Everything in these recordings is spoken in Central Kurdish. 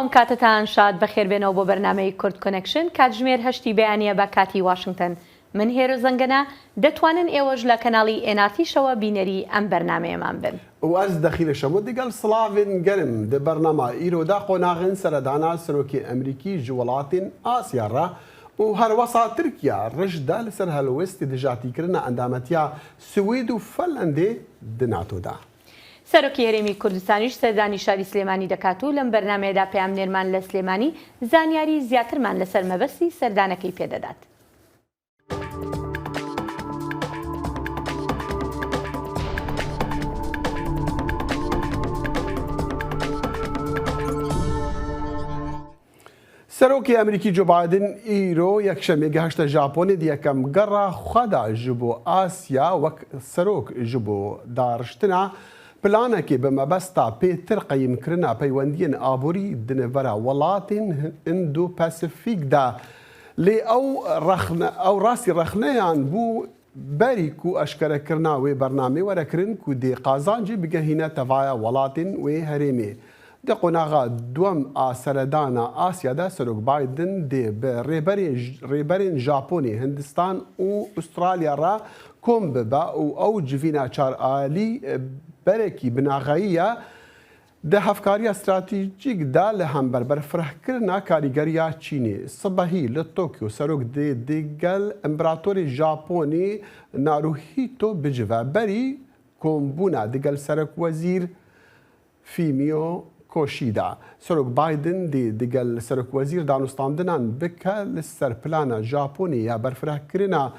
سڵاو ئەم کاتەتان شاد بەخێربێنەوە بۆ بەرنامەی کورد کۆنێکشن کاتژمێر هەشتی بەیانیە بە کاتی واشنگتن من هێرۆ زەنگەنە دەتوانن ئێوەش لە کەناڵی NRT شەوە بینەری ئەم بەرنامەیەمان بن. و ئەز دەخیلە شەمۆ دگەل سڵاڤێن گەرم د بەرناما ئیرۆ دا قۆناغێن سەردانا سەرۆکێ ئەمریکی ژ وڵاتێن ئاسیا ڕە و هەروەسا ترکیا ڕژ دا li سەر هەلوێستی دژاتیکرنا ئەندامەتیا سوید و فەنلەندێ د ناتۆ دا. سەرۆکی هەرێمی کوردستانیش سەردانی شاری سلێمانی دەکات و لەم بەرنامەیەدا پەیامنێرمان لە سلێمانی زانیاری زیاترمان لەسەر مەبەستی سەردانەکەی پێدەدات. سەرۆکی ئەمریکی جۆ بایدن ئیرۆ یەکشەمێ گەهشتە ژاپۆنێ di یەکەم گەڕا خوەدا ji bo ئاسیا وەک سەرۆک ji bo داڕشتنا پلانەکێ بە مەبەستا پێتر قەیمکردنا پەیوەندیەن ئابووری di navbera welatên Îndo-Pasîfîk da lê ew rexne ew rastî rexneyan bû Berî ku eşkerekirina wê bernamê were kirin ku dê qazancê bigehîne tevaya welatên wê herêmê. Di qonaxa duwem a seredana Asya de Serok Biden dê bi rêberê rêberên Japonê, Hindistan û Ustralya re kom bibe û ew civîna çaralî berekî binaxeyî ye Di hevkariya stratejîk de li hember berfirehkirina karîgeriya Çînê, sibehî li Tokyo serok dê digel Împeratorê Japonê Naruhito bicive berî kombûna digel Serokwezîr Fumio Koshida. Serok Biden dê digel Serokwezîr danûstandinan bike li ser plana Japonê ya berfirehkirina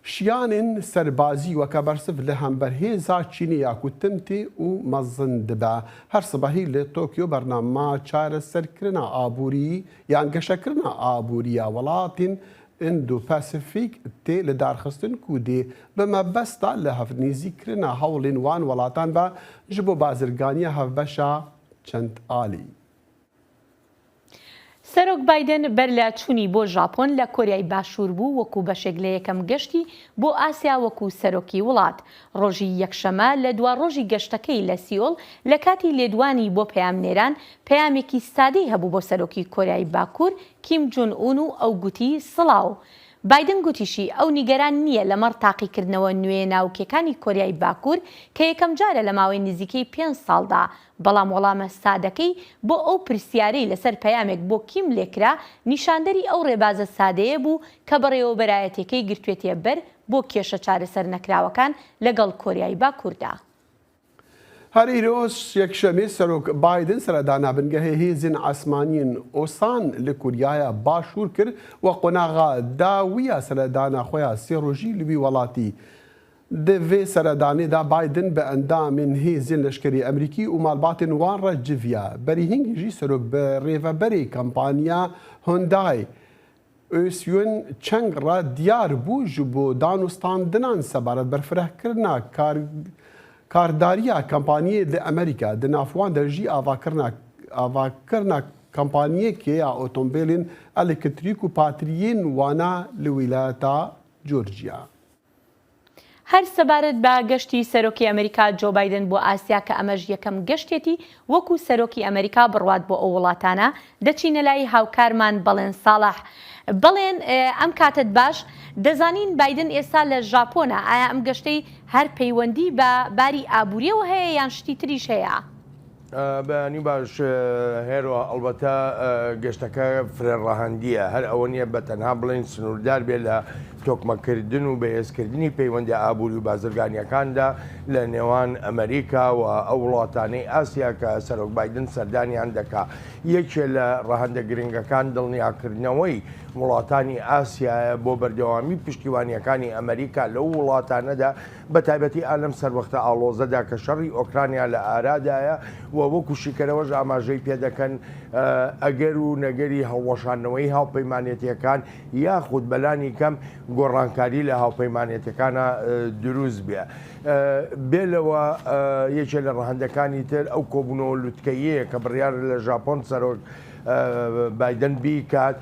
Şiyanên serbazî weke bersiv li hember hêza Çînê ya ku tim tê û mezin dibe. Her sibehî li Tokyo bernama çareserkirina aborî yan geşekirina aborî ya welatên Îndo-Pasîfîk tê lidarxistin ku dê bi mebesta li hevnêzîkirina hewlên wan welatan be ji bo bazirganiya hevbeşa çend alî. سەرۆک بایدن بەر لە چوونی بۆ ژاپۆن لە کۆریای باشوور بوو وەکو بەشێک لە یەکەم گەشتی بۆ ئاسیا وەکو سەرۆکی وڵات. ڕۆژی یەکشەمە لە دوا ڕۆژی گەشتەکەی لە سیئۆل لە کاتی لێدوانی بۆ پەیامنێران پەیامێکی سادەی هەبوو بۆ سەرۆکی کۆریای باکوور کیم جون ئون و ئەو گوتی سڵاو. بایدن گوتیشی ئەو نیگەران نییە لەمەڕ تاقیکردنەوە نوێ ناوکیەکانی کۆریای باکوور کە یەکەمجارە لە ماوەی نزیکەی پێنج ساڵدا بەڵام وەڵامە سادەکەی بۆ ئەو پرسیارەی لەسەر پەیامێک بۆ کیم لێکرا، نیشاندەری ئەو ڕێبازە سادەیە بوو کە بەڕێوەبەرایەتیەکەی گرتوێتیە بەر بۆ کێشە چارەسەرنەکراوەکان لەگەڵ کۆریای باکووردا. هەر ئیرۆ یەکشەمێ سەرۆک بایدن سەردانا بنگەهێ هێزێن ئاسمانیێن ئۆسان li کوریایا باشوور کرد و قۆناغا داوییا سەردانا خوەیا سێ ڕۆژی li wî welatî Di vê seredanê de Biden bi endamên hêzên leşkerî Amerîkî û malbatên wan re civiya. Berî hingî jî serok bi rêveberê kampaniya Hyundai Euisun Chung re diyar bû ji bo danûstandinan sebaret berfirehkirina kardariya kampaniyê li Amerîka di nav wan de jî avakirina avakirina kampaniyekê ya otombêlên elekitrîk û patriyên wana li wîlayeta Georgia. هەر سەبارەت بە گەشتی سەرۆکی ئەمریکا جۆ بایدن بۆ ئاسیا کە ئەمەش یەکەم گەشتێتی وەکو سەرۆکی ئەمریکا بڕوات بۆ ئەو وڵاتانە، دەچینە لای هاوکارمان بەڵێن ساڵح. بەڵێن ئەم کاتەت باش، دەزانین بایدن ئێستا لە ژاپۆنە، ئایا ئەم گەشتەی هەر پەیوەندی بە باری ئابوریەوە هەیە یان شتی تریش هەیە؟ بەیانی باش هێرۆ، ئەڵبەتە گەشتەکە فرە ڕەهەندییە، هەر ئەوە نییە بە تەنها بڵێین سنووردار بێت لە تۆکمەکردن و بەهێزکردنی پەیوەندییە ئابووری و بازرگانییەکاندا لە نێوان ئەمەریکا و ئەو وڵاتانەی ئاسیا کە سەرۆک بایدن سەردانیان دەکا. یەکێ لە ڕەهەندە گرنگەکان دڵنیاکردنەوەی وڵاتانی ئاسیایە بۆ بەردەوامی پشتیوانییەکانی ئەمەریکا لەو وڵاتانەدا بەتایبەتی ئا لەم سەروەختە ئاڵۆزەدا کە شەڕی ئۆکرانیا لە ئارادایە و وەکو شیکەرەوەش ئاماژەی پێدەکەن ئەگەر و نەگەری هەڵوەشاندنەوەی هاوپەیمانێتیەکان یاخود بەلانی کەم گۆڕانکاری لە هاوپەیمانێتیەکانا دروست بێ. بێ لەوە یەکێ لە ڕەهەندەکانی تر ئەو کۆبوونەوە لوتکەییەیە کە بڕیارە لە ژاپۆن سەرۆک بایدن بیکات.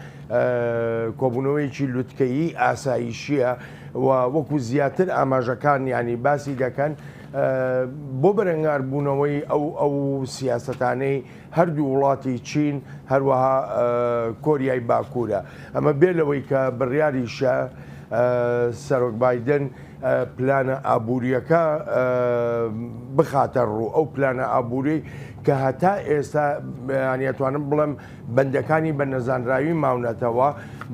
کۆبوونەوەیەکی لوتکەیی ئاسایشییە و وەکو زیاتر ئاماژەکان یانی باسی دەکەن بۆ بەرەنگاربوونەوەی ئەو ئەو سیاسەتانەی هەردوو وڵاتی چین هەروەها کۆریای باکوورە. ئەمە بێ لەوەی کە بڕیاریشە سەرۆک بایدن پلانە ئابوورییەکە بخاتە ڕوو، ئەو پلانە ئابووریەی کە هەتا ئێستا یانی ئەتوانم بڵێم بەندەکانی بە نەزانراوی ماونەتەوە،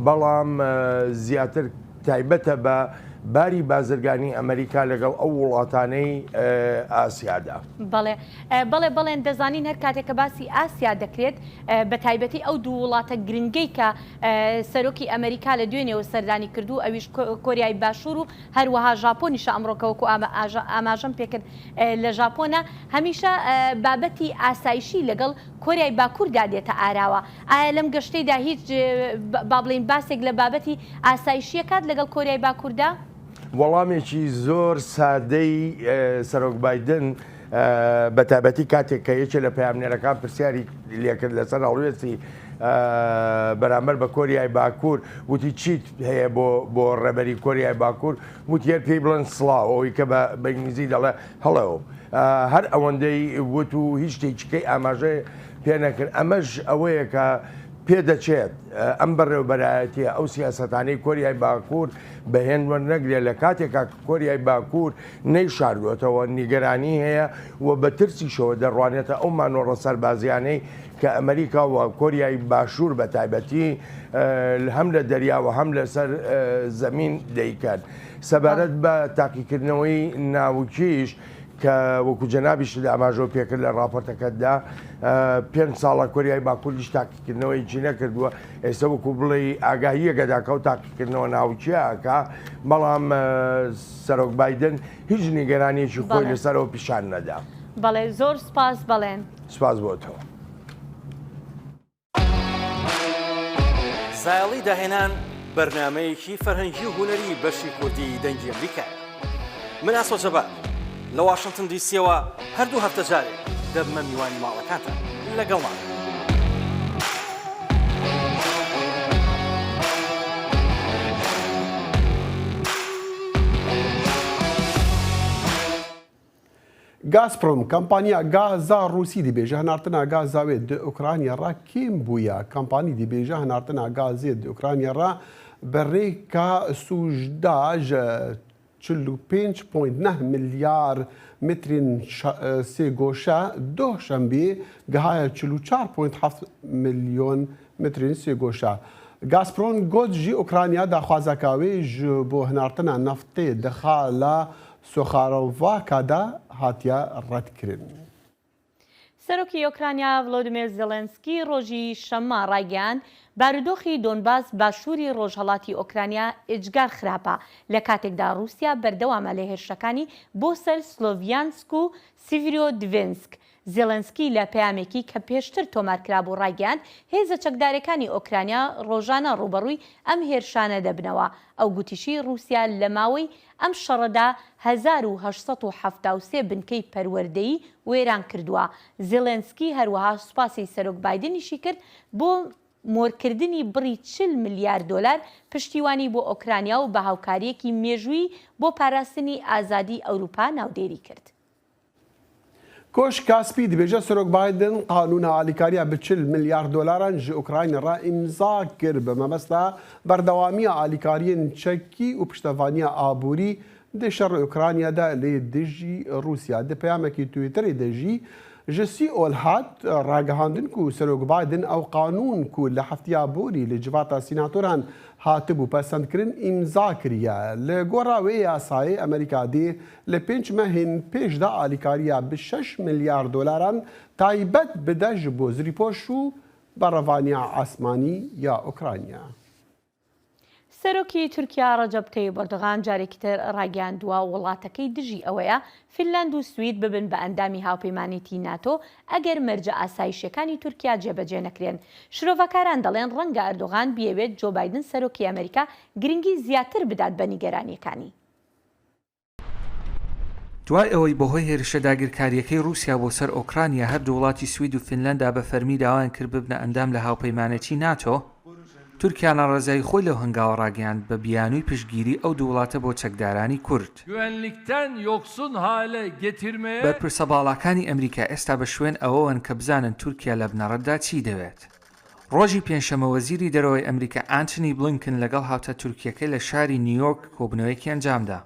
بەڵام زیاتر تایبەتە بە باری بازرگانی ئەمریکا لەگەڵ ئەو وڵاتانەی ئاسیادا. بەڵێ بەڵێ بەڵێن دەزانین هەر کاتێک کە باسی ئاسیا دەکرێت بە تایبەتی ئەو دوو وڵاتە گرنگەی کە سەرۆکی ئەمریکا لە دوێنێوە سەردانی کردوو ئەویش کۆریای باشوور و هەروەها ژاپۆنیشە ئەمڕۆ کە وەکو ئاماژەم پێکرد لە ژاپۆنە هەمیشە بابەتی ئاسایشی لەگەڵ کۆریای باکووردا دێتە ئاراوە ئایا لەم گەشتەیدا هیچ با بڵێین باسێک لە بابەتی ئاسایشییەکات لەگەڵ کۆریای باکووردا؟ وەڵامێکی زۆر سادەی سەرۆک بایدن بە تایبەتی کاتێک کە یەکێ لە پەیامنێرەکان پرسیاری لێکرد لەسەر هەڵوێستی بەرامبەر بە کۆریای باکوور وتی چیت هەیە بۆ بۆ ڕێبەری کۆریای باکوور وتی هەر پێی بڵێن سڵاو ئەوەی کە بە ئینگلیزی دەڵێ هەڵۆ هەر ئەوەندەی وت و هیچ شتێکیکەی ئاماژەی پێ نەکرد ئەمەش ئەوەیە کە پێدەچێت ئەم بەڕێوەبەرایەتیە ئەو سیاسەتانەی کۆریای باکوور بە هێند وەرنەگرێت لە کاتێکا کە کۆریای باکوور نەیشاردووەتەوە نیگەرانی هەیە و بە ترسیشەوە دەڕوانێتە ئەو مانۆڕە سەربازیانەی کە ئەمریکا و کۆریای باشوور بە تایبەتی هەم لە دەریا و هەم لەسەر زەمین دەیکەن. سەبارەت بە تاقیکردنەوەی ناوکیش کە وەکو جەنابیشت ئاماژەو پێکرد لە ڕاپۆرتەکەتدا پێنج ساڵە کۆریای باکوور هیچ تاقیکردنەوەیەکی نەکردووە ئێستا وەکو بڵێی ئاگاهییەکە داکە و تاقیکردنەوە ناوکیە ئەکا بەڵام سەرۆک بایدن هیچ نیگەرانیەکی خۆی لەسەرەوە پیشان نەدا. بەڵێ زۆر سوپاس بەڵێن. سوپاس بۆ تۆ. زایەڵی داهێنان بەرنامەیەکی فەرهەنگی و هونەری بەشی کوردی دەنگی ئەمریکایە. من ئاسۆ جەبار لە واشنتن دیسیەوە هەردوو هەفتە جارێک دەبمە میوانی ماڵەکانتان لەگەڵمان بن. Gazprom, kampaniya gaza Rûsî dibêje hinartina gaza wê di Ukrayna re kêm bûye. Kampanî dibêje hinartina gazê di Ukrayna re bi rêka sûcda ji 45.9 milyar metrên sêgoşe doh şembê gihaye 44.7 milyon metrên sêgoşe. Gazprom got jî Ukrayna daxwazeka wê ji bo hinartina neftê di xala Soxarovaka de hatiye redkirin. سەرۆکی ئۆکرانیا ڤلۆدیمێر زێڵێنسکی ڕۆژی شەممە ڕایگەیاند، بارودۆخی دۆنباس باشووری ڕۆژهەڵاتی ئۆکرانیا ئێجگار خراپە، لە کاتێکدا ڕووسیا بەردەوامە لە هێرشەکانی بۆ سەر سلۆڤیانسک و سیڤیرۆدڤینسک. زێڵێنسکی لە پەیامێکی کە پێشتر تۆمارکرابوو ڕایگەیاند، هێزە چەکدارەکانی ئۆکرانیا ڕۆژانە ڕووبەڕووی ئەم هێرشانە دەبنەوە. ئەو گوتیشی، ڕووسیا لە ماوەی ئەم شەڕەدا 1873 بنکەی پەروەردەیی وێران کردووە. زێڵێنسکی هەروەها سوپاسی سەرۆک بایدنیشی کرد بۆ مۆرکردنی بڕی 40 ملیار دۆلار پشتیوانی بۆ ئۆکرانیا و بە هاوکارییەکی مێژوویی بۆ پاراستنی ئازادیی ئەوروپا ناودێری کرد. کۆشکا سپی دبێژە سەرۆک بایدن قانونا ئالیکارییا bi 40 milyar dolaran ji Ukraynê re îmza kir bi mebesta berdewamiya alîkariyên çekî û piştevaniya aborî di şerê Ukrayna de lê dijî Rûsya. Di peyamekî Twitterê de jî ji Seoul hat ragihandin ku Serok Biden ew qanûn ku li heftiya borî li civata sînatoran hatibû pesendkirin îmza kiriye. Li gora wê yasayê Amerîka dê li pênc mehên pêş de alîkariya bi şeş milyar dolaran taybet bide ji bo zirîpoş û berevaniya esmanî ya Ukrayna. سەرۆکی تورکیا ڕەجەب تەیب ئەردۆغان جارێکی تر ڕایگەیاندووە، وڵاتەکەی دژی ئەوەیە فینلاند و سوید ببن بە ئەندامی هاوپەیمانێتی ناتۆ ئەگەر مەرجە ئاسایشییەکانی تورکیا جێبەجێ نەکرێن. شرۆڤەکاران دەڵێن ڕەنگە ئەردۆغان بیەوێت جۆ بایدن سەرۆکی ئەمریکا گرنگی زیاتر بدات بە نیگەرانییەکانی. دوای ئەوەی بەهۆی هێرشە داگیرکارییەکەی ڕووسیا بۆ سەر ئۆکرانیا هەردوو وڵاتی سوید و فینلەندا بە فەرمی داوایان کرد ببنە ئەندام لە هاوپەیمانێتی ناتۆ، تورکیا ناڕەزایی خۆی لەو هەنگاوە ڕاگەیاند بە بیانووی پشتگیری ئەو دوو وڵاتە بۆ چەکدارانی کورد. بەرپرسە باڵاکانی ئەمریکا ئێستا بە شوێن ئەوەوەن کە بزانن تورکیا لە بنەڕەتدا چی دەوێت. ڕۆژی پێنجشەممە وەزیری دەرەوەی ئەمریکا ئانتۆنی بلینکن لەگەڵ هاوتا تورکییەکەی لە شاری نیویۆرک کۆبوونەوەیەکی ئەنجامدا.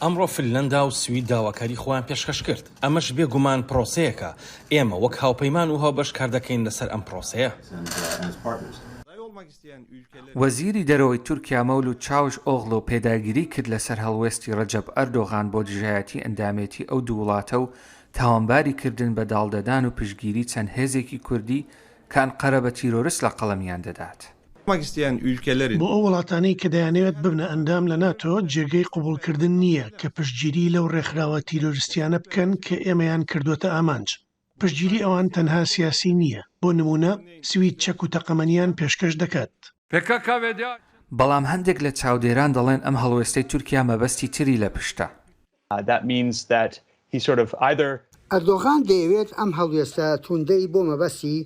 ئەمڕۆ فنلەندا و سوید داواکاری خۆیان پێشکەش کرد، ئەمەش بێ گومان پرۆسەیەکە، ئێمە وەک هاوپەیمان و هاوبەش کاردەکەین لەسەر ئەم پرۆسەیە. وەزیری دەرەوەی تورکیا مەولود چاوش ئۆغلۆ پێداگری کرد لەسەر هەڵوێستی ڕەجەب ئەردۆغان بۆ دژایەتی ئەندامێتی ئەو دوو وڵاتە و تاوانباری کردن بە داڵدەدان و پشتگیری چەند هێزێکی کوردی کە ئەنقەرە بە تیرۆرست لە قەڵەمیان دەدات. بۆ ئەو وڵاتانەی کە دەیانەوێت ببنە ئەندام لە ناتۆ، جێگەی قبوڵکردن نییە کە پشتگیری لەو ڕێکخراوە تیرۆریستیانە بکەن کە ئێمەیان کردووەتە ئامانج. پشتگیری ئەوان تەنها سیاسی نییە، بۆ نموونە سوید چەک و تەقەمەنیان پێشکەش دەکات. بەڵام هەندێک لە چاودێران دەڵێن ئەم هەڵوێستەی تورکیا مەبەستی تری لە پشتە. ئەردۆغان دەیەوێت ئەم هەڵوێستە تووندەی بۆ مەبەستی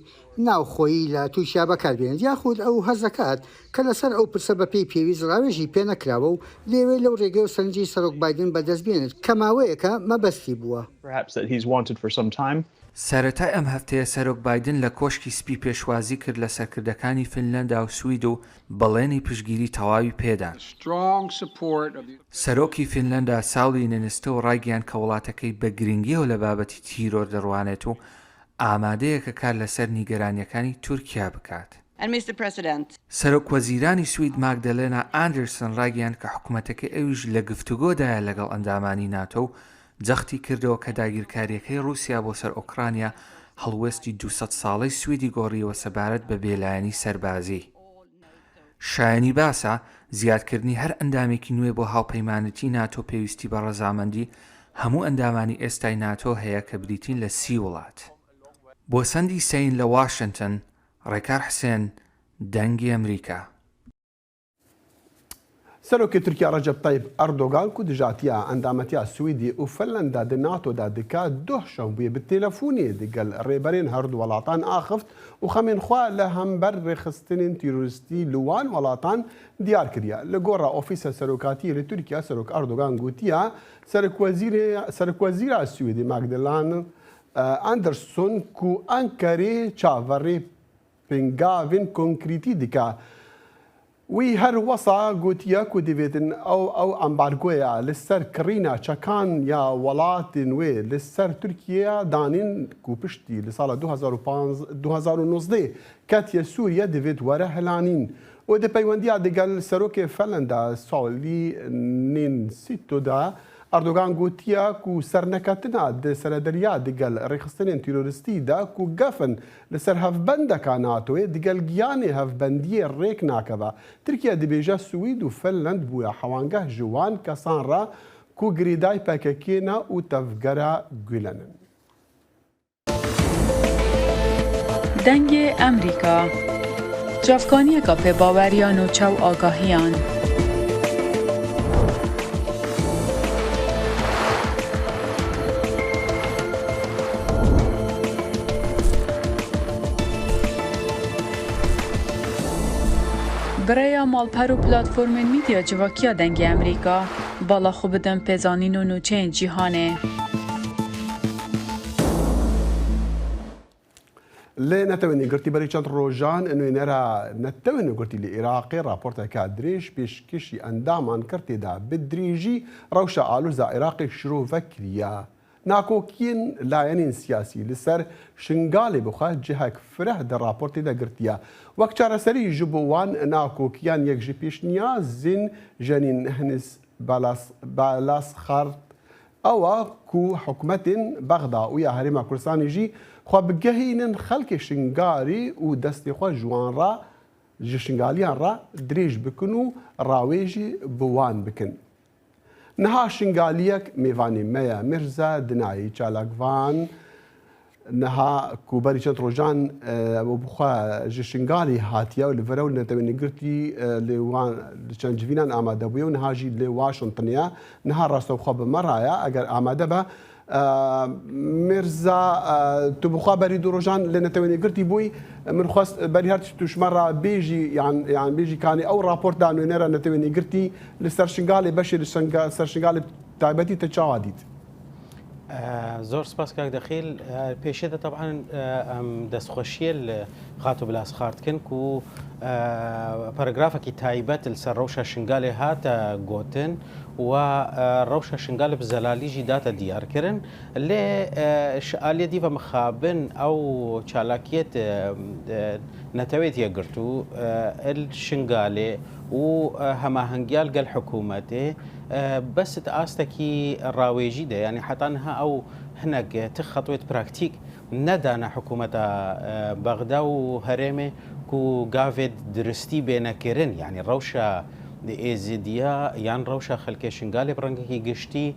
ناوخۆیی لە تورکیا بەکاربێنێت، یاخود ئەو هەست دەکات کە لەسەر ئەو پرسە بەپێی پێویست ڕاوێژی پێنەکراوە و دەیەوێت لەو ڕێگەیەوە سەرنجی سەرۆک بایدن بەدەست بێنێت کە ماوەیەکە مەبەستی بووە. سەرەتای ئەم هەفتەیە سەرۆک بایدن لە کۆشکی سپی پێشوازی کرد لە سەرکردەکانی فنلەندا و سوید و بەڵێنی پشتگیری تەواوی پێدان. سەرۆکی فینلەندا ساولی نینستۆ ڕایگەیاند کە وڵاتەکەی بە گرنگییەوە لە بابەتی تیرۆر دەڕوانێت و ئامادەیە کە کار لەسەر نیگەرانییەکانی تورکیا بکات. سەرۆک وەزیرانی سوید ماگدالێنا ئاندرسن ڕایگەیاند کە حکومەتەکەی ئەویش لە گفتوگۆدایە لەگەڵ ئەندامانی ناتۆ و جەختی کردەوە کە داگیرکارییەکەی ڕووسیا بۆ سەر ئۆکرانیا هەڵوێستی 200 ساڵەی سویدی گۆڕیوە سەبارەت بە بێلایەنی سەربازی. شایەنی باسە، زیادکردنی هەر ئەندامێکی نوێ بۆ هاوپەیمانێتی ناتۆ پێویستی بە ڕەزامەندی هەموو ئەندامانی ئێستای ناتۆ هەیە کە بریتین لە سی وڵات. بۆ سەندی سەین لە واشنتن، ڕێکار حسێن، دەنگی ئەمریکا. سەرۆکی تورکیا ڕەجەب تەیب ئەردۆگان کو دژاتیا ئەندامەتیا سویدی و فنلەندا di ناتۆ دا دکا دوه شەنبویە bi تêlefûnê digel rêberên herdu welatan axift û xemên xwe li hember rêxistinên tîrorîstî li wan welatan diyar kiriye. Li gora Ofîsa Serokatiyê li Tirkiya Serok Erdogan gotiye Serokwezîra Swêdê Magdalena Andersson ku Enqerê çaverê pêngavên konkrîtî dike. Wî her wisa gotiye ku divêtin ew ew ambargoya li ser kirîna çekan ya welatên wê li ser Tirkiyeyê danîn ku piştî li sala 2019 ketiye Sûriye divêt were hilanîn û di peywendiya digel Serokê Finlanda Sauli Niinistö de Erdogan gotiye ku serneketina di serederiya digel rêxistinên tîroristî de ku gef in Li ser hevbendeka NATOyê digel giyanê hevbendiyê rêk nakeve. Tirkiye dibêje Swîd û Finland bûye hewangeh ji wan kesan re ku girêdayî PKK'ê ne û tevgera Gülen in. Dengê Emrîka, Çavkaniyeka pêbawer ya nûçe û agahiyan. Bi rêya malper û platformên mîdya civakî ya Dengê Amerîka, bala xwe bidin pêzanîn û nûçeyên cîhanê. Li Netewên Yekgirtî berî çend rojan nûnera Netewên Yekgirtî li Iraqê raporteke dirêj pêşkêşî endaman kir tê de bi dirêjî rewşa aloza Iraqê şirove kiriye. Nakokiyên layenên siyasî li ser Şingalê bi xwe cihek fireh di raportê de girtiye. Wek çareserî ji bo wan nakokiyan yek ji pêşniyazên Jenîn Hnis Balaskart ew e ku hikûmetên Bexda û ya Herêma Kurdistanê jî xwe bigehînin xelkê Şingalê û destê xwe ji wan re ji Şingaliyan re dirêj bikin û rawêjî bi wan bikin. Niha Şingaliyek mêvanê me ye Mirza Dinayî çalakvan niha ku berî çend rojan ew bi xwe ji Şingalê hatiye û li vir e û li Netewên Yekgirtî li wan li çend civînan amade bûye û niha jî li Washingtonê ye. Niha rastewxwe bi me re ye. Eger amade be. میرزا تو بخوا بەری دوو ڕۆژان لە نەتەوەێن یەکگرتی بووی من خواست بەری هەر توشمە ڕا بێژی یان یان بێژی کانی ئەو ڕاپۆرت دا نوێنەرە نەتەوێن یەکگرتی لە سەر شنگالێ بەشێ لە سەر شنگالێ تایبەتی تە چاوا دیت؟ زۆر سپاس کاک دەخیل پێشێ دە تەبعەن ئەم دەستخوەشیە لە خاتو بلاسخارت کن کو پەرەگرافەکی تایبەت لەسەر ڕەوشە شنگالێ هاتە گۆتن و ڕەوشە شنگالێ bi zelalî jî date diyarkirin lê ji aliyê dî ve mixabin ew çalakiyet netewêt yekgirtû il Şingalê û hemahengiya li gel hikûmetê bes di astekî rawêjî de yanî heta niha ew hinek ti xetwêt praktîk nedane hikûmeta Bexda û herêmê ku gavê diristî bêne kirin yanî rewşa Êzidiya yan rewşa xelkê Şingalê bi rengekî giştî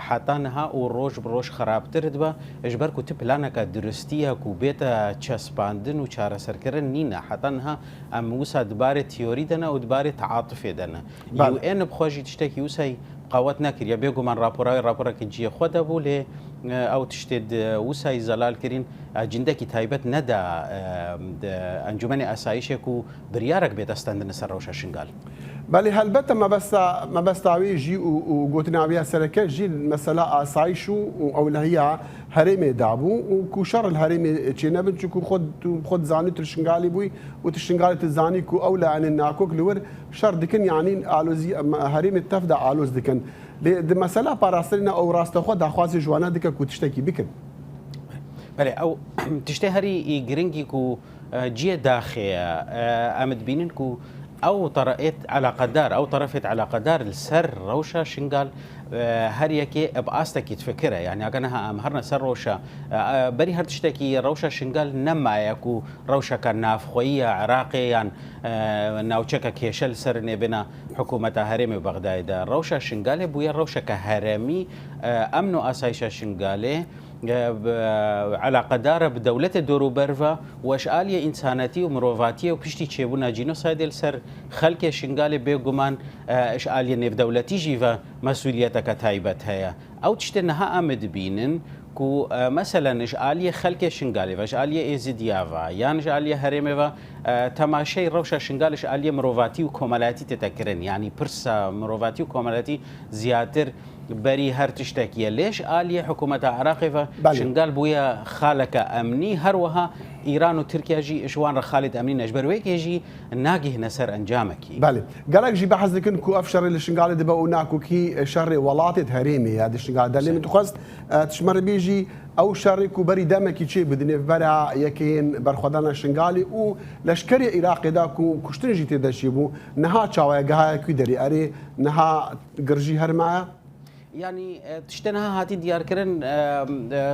heta niha û roj bi roj xerabtir dibe ji ber ku ti planeke diristî ya ku bête çespandin û çareserkirin nîne heta niha em wisa di barê teorî de ne û di barê teatufê de ne. UN bi xwe jî tiştekî wisa qewet nekiriye. Bêguman rapora wê raporeke ciyê xwe de bû lê ew tiştê di wisayî zelal kirîn cindekî taybet neda Encûmenê Asayîşê ku biryarek bête stendin li ser rewşa Şingal. Belê helbete mebesta mebesta wê jî û û gotina wê ya sereke jî mesela asayîş û û ewlehiya herêmê dabû û ku şer li herêmê çênebin çunku xwe tu xwe dizanî tu li Şingalê bûyî û tu Şingalê tu dizanî ku ew layenên nakok li wir şer dikin yanî alozî herêmê tev de aloz dikin. Lê di mesela parastinê ne ew rastexwe daxwazê ji wan dike ku tiştekî bikin. Belê ew tiştê herî giringî ku ciyê daxê ye em dibînin ku ew terefêt eleqedar ew terefêt eleqedar li ser rewşa Şingal her yekê bi astekî difikire. Yanî eke niha em herine ser rewşa berî her tiştekî rewşa Şingal nemaye ku rewşeke navxweyî ya Iraqê yan Navçeke kêşe li ser nêbêna hikûmeta herêmê û Bexdayê de. Rewşa Şingalê bûye rewşeke herêmî. Emn û asayîşa Şingalê eleqedar e bi dewletê dorûber ve û ji aliyê însanetî û mirovatiyê û piştî çêbûna cînosaydê li ser xelkê Şingalê bêguman ji aliyê nêvdewletî jî ve mesûliyeteke taybet heye. Ew tiştê niha em dibînin ku meselen ji aliyê xelkê Şingalê ve, ji aliyê Êzidiya ve yan ji aliyê herêmê ve temaşeyê rewşa Şingalê ji aliyê mirovatî û komelayetî tête kirin. Yanî pirsa mirovatî û komelayetî ziyatır berî her tiştekî ye. Lê ji aliyê hikûmeta Iraqê ve Şingal bûye xaleke emnî. Her wiha Îran û Tirkiye jî ji wan re xalê emnî ne. Ji ber wê yekê jî nagihîne ser encamekî. Belê. Gelek jî behs dikin ku ev şerê li Şingalê dibe û nakokî şerê welatê di herêmê ye di Şingalê de. Lê min dixwest tu ji me re bêjî ew şerê ku berî demekî çêbû di nêvbera yekeyên berxwedana Şingalê û leşkerê Iraqê de ku kuştin jî tê de çêbû niha çawa ye gihaye kû derê? Erê niha girjî her maye? Yanî tiştê niha hatî diyarkirin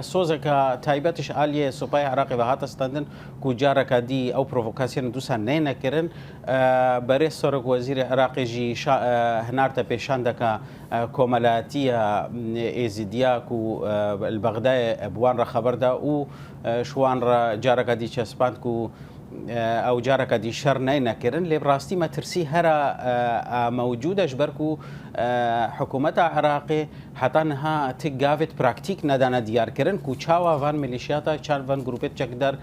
sozeke taybet ji aliyê Supaya Iraqê ve hate stendin ku careke dî ew provokasyonên dûsa nêne kirin. Berê Serokwezîrê Iraqê jî hinarte pêşandeke komelayetiya Êzidiya ku li Bexdayê bi wan re xeber da û ji wan re careke dî çespand ku Ew careke dî şer neyne kirin lê bi rastî metirsî hera mewcûd e ji ber ku hikûmeta Iraqê heta niha ti gavêt praktîk nedane diyarkirin ku çawa van milîşyata çar van grûpêt çekdar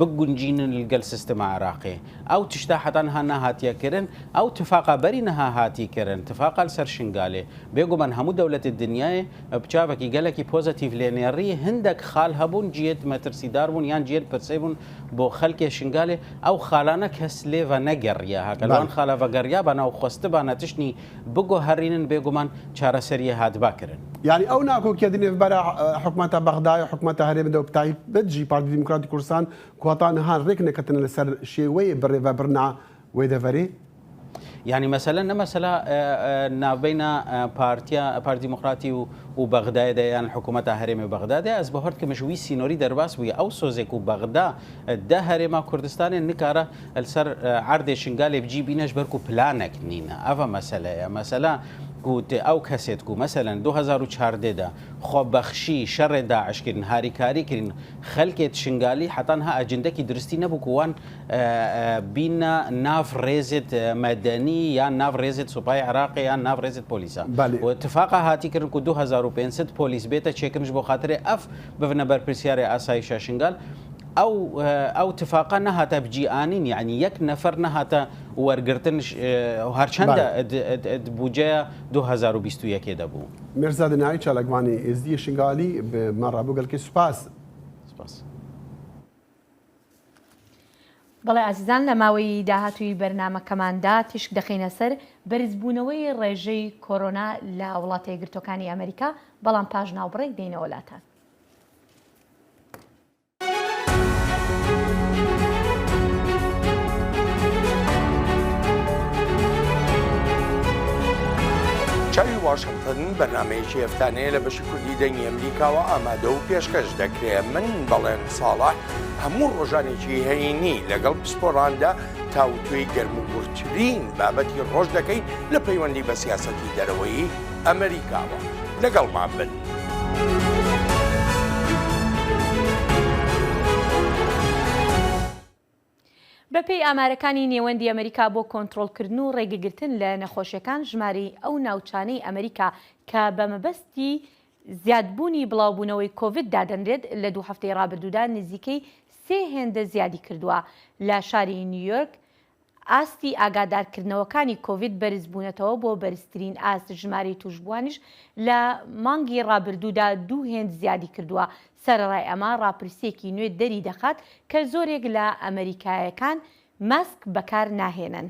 biguncînin li gel sistema Iraqê. Ew tişta heta niha nehatiye kirin, ew tifaqa berî niha hatî kirin, tifaqa li ser Şingalê. Bêguman hemû dewletê dinyayê Bi çavekî gelekî pozitîv lê nêrî, hindek xal hebûn ciyê metirsîdar bûn yan ciyên pirsê bûn bo xelkê Şingalê, ew xalane kes lê venegeriya. Heke li wan xala vegeriyabana û xwestibana tiştnî biguherînin bêguman çareseriyê hatiba kirin. Yanî ew nakokiya di nêvbera hikûmeta Bexdayê û hikûmeta herêmê de û bi taybet jî Partî Demokratî Kurdistan ku heta niha rêk neketine li ser şêweyê birêvebirina wê deverê. Yanî mesele ne mesela navbeyna partiya Partî Demokratî û û Bexdayê de yan hikûmeta herêmê û Bexda de ez bawer dikim ji wî sînorî derbas bûye. Ew sozê ku Bexda de herêma Kurdistanê nikare li ser erdê Şingalê bi cî bîne ji ber ku planek nîne. Ev e mesele ye. Mesela. کو ئەو کەسێت کو مەسەلەن 2014 دا خۆبەخشی شەڕێ داعش کرین هاریکاری کرین خەلکێت شنگالی حەتا نها ئەجندەکی درستی نەبوو کو وان بینە ناڤ ڕێزێت مەدەنی یان ناڤ ڕێزێت سوپای عراقێ یان ناڤ ڕێزێت پۆلیسا و اتفاقا هاتی کرن کو 2500 پۆلیس بێتە چێکرنش بۆ خاترێ ئەف ببنە بەرپرسیارێ ئاسایشا شنگال ئەو ئەو تفاقە نەهاتە بجی ئانین یعنی یەک نەفەر نەهاتە وەرگرتن هەرچەندە بودجەیە 2021 دەبوو. میرزا دنایی چالاکوانی ئێزدی شنگالی بە من ڕابوو گەلکی سوپاس. سپاس. بەڵێ ئازیزان لە ماوەی داهاتووی بەرنامەکەماندا تیشک دەخەینە سەر بەرزبوونەوەی ڕێژەی کۆرۆنا لە وڵاتە یەکگرتووەکانی ئەمریکا، بەڵام پاش ناوبڕێک دێینەوە لاتان. چاوی واشنتن بەرنمەیەکی هەفتانەیە لە بەشی کوردی دەنگی ئەمریکاوە ئامادە و پێشکەش دەکرێ من بەڵێن ساڵح هەموو ڕۆژانێکی هەینی لەگەڵ پسپۆڕاندا تاوتوێی گەرم و گوڕترین بابەتی ڕۆژ دەکەین لە پەیوەندی بە سیاسەتی دەرەوەیی ئەمریکاوە. لەگەڵمان بن. بەپێی ئامارەکانی نێوەندی ئەمریکا بۆ کۆنترۆڵکردن و ڕێگەگرتن لە نەخۆشیەکان ژمارەی ئەو ناوچانەی ئەمریکا کە بە مەبەستی زیادبوونی بڵاوبوونەوەی کۆڤید دادەنرێت لە دوو هەفتەی ڕابردوودا نزیکەی سێ هێندە زیادی کردووە لە شاری نیویۆرک ئاستی ئاگادارکردنەوەکانی کۆڤید بەرزبوونەتەوە بۆ بەرزترین ئاست، ژمارەی تووشبووانیش لە مانگی ڕابردوودا دوو هێند زیادی کردووە، سەرەڕای ئەمە ڕاپرسییەکی نوێ دەری دەخات کە زۆرێک لە ئەمەریکایەکان ماسک بەکار ناهێنن.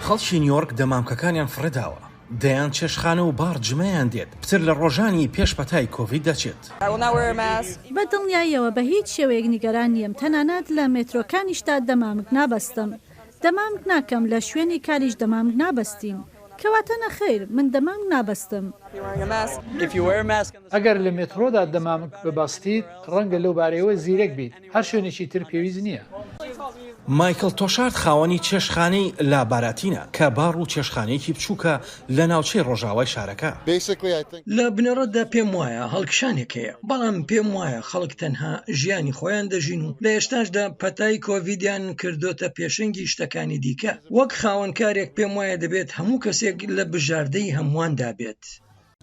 خەڵکی نیۆرک دەمامکەکانیان فڕێداوە، دەیان چێشتخانە و باڕ جمەیان دێت، پتر لە ڕۆژانی پێش پەتای کۆڤید دەچێت. بە دڵنیاییەوە بە هیچ شێوەیەک نیگەران نیم، تەنانەت لە مێترۆکانیشدا دەمامک نابەستم. دەمامک ناکەم، لە شوێنی کاریش دەمامک نابەستین. کەواتە نەخەیر، من دەمامک نابەستم. ئەگەر لە مێترۆدا دەمامک ببەستیت، ڕەنگە لەو بارەیەوە زیرەک بیت، هەر شوێنێکی تر پێویست نییە. مایکڵ تۆشارد خاوەنی چێشتخانەی لا باراتینە کە باڕ و چێشتخانەیەکی بچووکە لە ناوچەی ڕۆژاوای شارەکە. لە بنەڕەتدا پێم وایە هەڵکشانێک هەیە، بەڵام پێم وایە خەڵک تەنها ژیانی خۆیان دەژین و لە ئێستاشدا پەتای کۆڤیدیان کردۆتە پێشەنگی شتەکانی دیکە. وەک خاوەن کارێک پێم وایە دەبێت هەموو کەسێک لە بژاردەی هەموواندا بێت.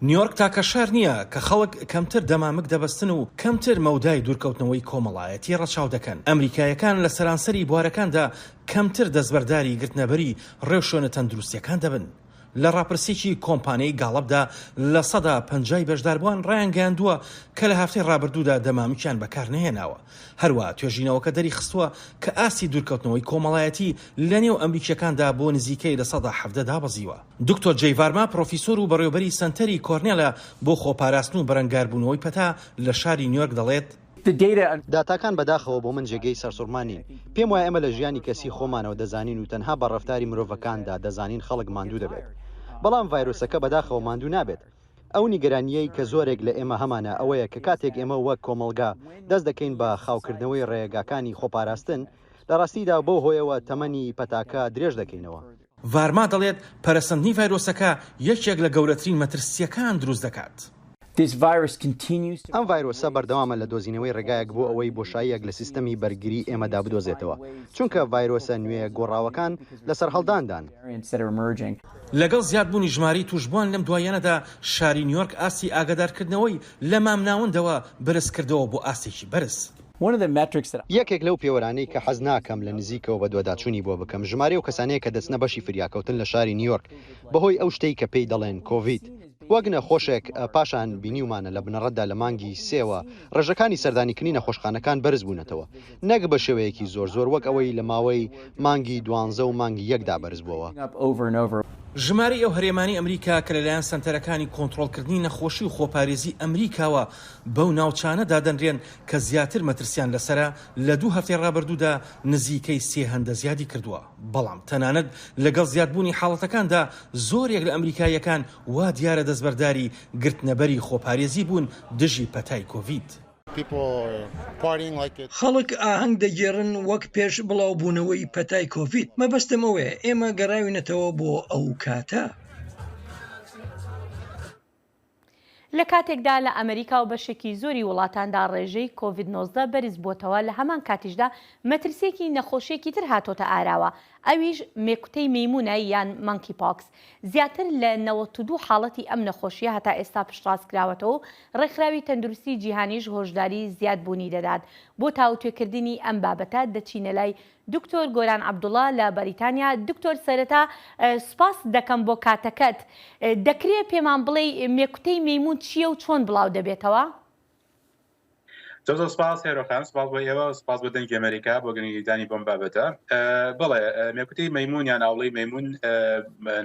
نیۆرک تاکە شار نییە کە خەڵک کەمتر دەمامک دەبەستن و کەمتر مەودای دوورکەوتنەوەی کۆمەڵایەتی ڕەچاو دەکەن. ئەمریکاییەکان لە سەرانسەری بوارەکاندا کەمتر دەستبەرداری گرتنەبەری ڕێوشوێنە تەندروستییەکان دەبن. لە ڕاپرسییەکی کۆمپانیای گاڵەپدا 50% ی بەشداربووان ڕایانگەیاندووە کە لە هەفتەی ڕابردوودا دەمامکیان بەکارنەهێناوە. هەروەها توێژینەوەکە دەریخستووە کە ئاستی دوورکەوتنەوەی کۆمەڵایەتی لەنێو ئەمریکییەکاندا بۆ نزیکەی 17% دابەزیوە. دکتۆر جەی ڤارما پرۆفیسۆر و بەڕێوەبەری سەنتەری کۆرنێلە بۆ خۆپاراستن و بەرەنگاربوونەوەی پەتا لە شاری نیۆرک دەڵێت، داتاکان بەداخەوە بۆ من جێگەی سەرسوڕمان نین. پێم وایە ئێمە لە ژیانی کەسی خۆمانەوە دەزانین و تەنها بە ڕەفتاری مرۆڤەکاندا دەزانین خەڵک ماندوو دەبێت. بەڵام ڤایرۆسەکە بەداخەوە ماندوو نابێت. ئەو نیگەرانییەی کە زۆرێک لە ئێمە هەمانە ئەوەیە کە کاتێک ئێمە وەک کۆمەڵگا دەست دەکەین بە خاوکردنەوەی ڕێگاکانی خۆپاراستن، لە ڕاستیدا بەو هۆیەوە تەمەنی پەتاکە درێژ دەکەینەوە. ڤارما دەڵێت پەرەسەندنی ڤایرۆسەکە یەکێک لە گەورەترین مەترسییەکان دروست دەکات. ئەم ڤایرۆسە بەردەوامە لە دۆزینەوەی ڕێگایەک بۆ ئەوەی بۆشاییەک لە سیستەمی بەرگری ئێمەدا بدۆزێتەوە، چونکە ڤایرۆسە نوێ گۆڕاوەکان لە سەرهەڵداندان. لەگەڵ زیادبوونی ژمارەی تووشبووان لەم دواییانەدا، شاری نیۆرک ئاستی ئاگادارکردنەوەی لە مامناوەندەوە بەرزکردەوە بۆ ئاستێکی بەرز. یەکێک لەو پێوەرانەی کە حەز ناکەم لە نزیکەوە بەدواداچوونی بۆ بکەم، ژمارەی ئەو کەسانەیە کە دەچنە بەشی فریاکەوتن لە شاری نیویۆرک بەهۆی ئەو شتەی کە پێی دەڵێن کۆڤید وەک نەخۆشێک، پاشان بینیومانە لە بنەڕەتدا لە مانگی سێوە ڕێژەکانی سەردانیکردنی نەخۆشخانەکان بەرزبوونەتەوە، نەک بە شێوەیەکی زۆر زۆر وەک ئەوەی لە ماوەی مانگی دوانزە و مانگی یەکدا بەرزبووەوە. ژمارەی ئەو هەرێمانەی ئەمریکا کە لەلایەن سەنتەرەکانی کۆنترۆڵکردنی نەخۆشی و خۆپارێزی ئەمریکاوە بەو ناوچانە دادەنرێن کە زیاتر مەترسیان لەسەرە، لە دوو هەفتەی ڕابردوودا نزیکەی سێ هەندە زیادی کردووە، بەڵام تەنانەت لەگەڵ زیادبوونی حاڵەتەکاندا زۆرێک لە ئەمریکاییەکان وا دیارە دەستبەرداری گرتنەبەری خۆپارێزی بوون دژی پەتای کۆڤید. خەڵک ئاهەنگ دەگێڕن وەک پێش بڵاوبوونەوەی پەتای کۆڤید، مەبەستم ئەوەیە ئێمە گەڕاوینەتەوە بۆ ئەو کاتە. لە کاتێکدا لە ئەمریکا و بەشێکی زۆری وڵاتاندا ڕێژەی کۆڤید 19 بەرز بۆتەوە لە هەمان کاتیشدا مەترسیەکی نەخۆشیەکی تر هاتۆتە ئاراوە ئەویش مێکوتەی مەیمونە یان Monkeypox زیاتر لە 92 حاڵەتی ئەم نەخۆشیە هەتا ئێستا پشتڕاست کراوەتەوە و ڕێکخراوی تەندروستی جیهانیش هۆشداری زیادبوونی دەدات بۆ تاوتوێکردنی ئەم بابەتە دەچینە لای دکتۆر گۆران عەبدوڵا لە بەریتانیا، دکتۆر سەرەتا سوپاست دەکەم بۆ کاتەکەت، دەکرێ پێمان بڵێی مێکوتەی مەیموون چییە و چۆن بڵاو دەبێتەوە؟ زۆر زۆر سپاس هێرۆ خان، سپاس بۆ ئێوە و سپاس بۆ دەنگی ئەمەریکا بۆ گرنگیدانی بەم بابەتە. بەڵێ مێکوتەی مەیموون یان ئاوڵەی مەیموون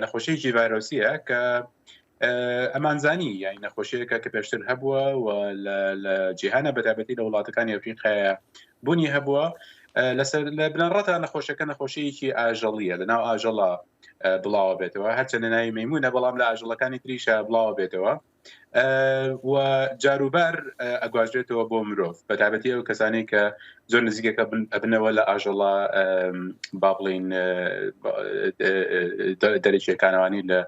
نەخۆشییەکی ڤایرۆسییە کە ئەمانزانی یانی نەخۆشیەکە کە پێشتر هەبووە و لە جیهانە بەتابەتی لە وڵاتەکانی ئەفریقاە بوونی هەبووە لەسەر لە بنەڕەتا نەخۆشەکە نەخۆشیەکی ئاژەڵیە لە ناو ئاژەڵە بڵاوە بێتەوە هەرچەندە ناوی مەمونە بەڵام لە ئاژەڵەکانی تریشە بڵاوە بێتەوە و جاروبار ئەگوازرێتەوە بۆ مرۆڤ بەتابەتی ئەو کەسانەی کە زۆر نزیکەکە ئەبنەوە لە ئاژەڵە با بڵین دەرەکیەکانەوانی لە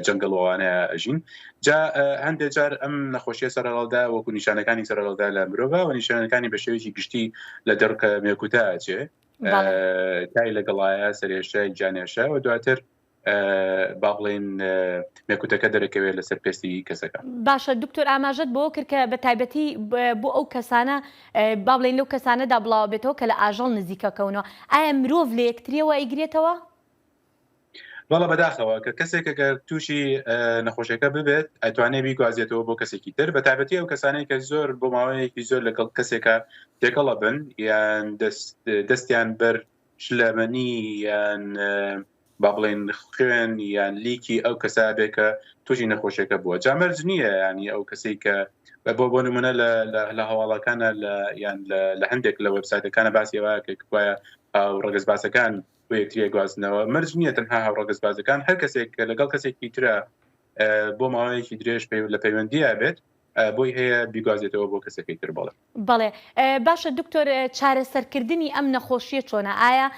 جەنگەڵەوانە ئەژین جا هەندێک جار ئەم نەخۆشیە سەرەڵدا وەکو نیشانەکانی سەرەڵدا لە مرۆڤ و نیشانەکانی بە شێوەیەکی گشتی لە دڕکە مێکوتا ئەچێ تای لەگەڵایە سەرێشە گیانێشە و دواتر با بڵێین مێکوتەکە دەرەکەوێت لەسەر پێستی کەسەکە. باشە دکتۆر ئاماژەت بەوە کرد کە بە تایبەتی بۆ ئەو کەسانە با بڵێین لەو کەسانەدا بڵاوەبێتەوە کە لە ئاژەڵ نزیکەکەونەوە ئایا مرۆڤ لە یەکتریەوە ئەیگرێتەوە؟ بەڵێ بەداخەوە کە کەسێک کە تووشی نەخۆشیەکە ببێت ئەتوانێت بیگوازێتەوە بۆ کەسێکی تر بە تایبەتی ئەو کەسانەی کە زۆر بۆ ماوەیەکی زۆر لەگەڵ کەسێکە تێکەڵە بن یان دەستیان بەر شلەمەنی یان با بڵێن خوێن یان لیکی ئەو کەسە بێ کە تووشی نەخۆشیەکە بووە جا مەرج نییە ینی ئەو کەسێک کە بۆ بۆ نمونە لە هەواڵەکانە لە یان لە هەندێک لە وەبسایتەکانە باسی ئەوە کە وایە ڕەگەزبازەکان بۆ یەکتری گواستنەوە مەرج نییە تەنها هاوڕەگەزبازەکان هەر کەسێک کە لەگەڵ کەسێکی ترە بۆ ماوەیەکی درێژ لە پەیوەندیە بێت بۆی هەیە بیگوازێتەوە بۆ کەسەکەی تر بەڵێ. بەڵێ باشە دکتۆر چارەسەرکردنی ئەم نەخۆشیە چۆنە ئایا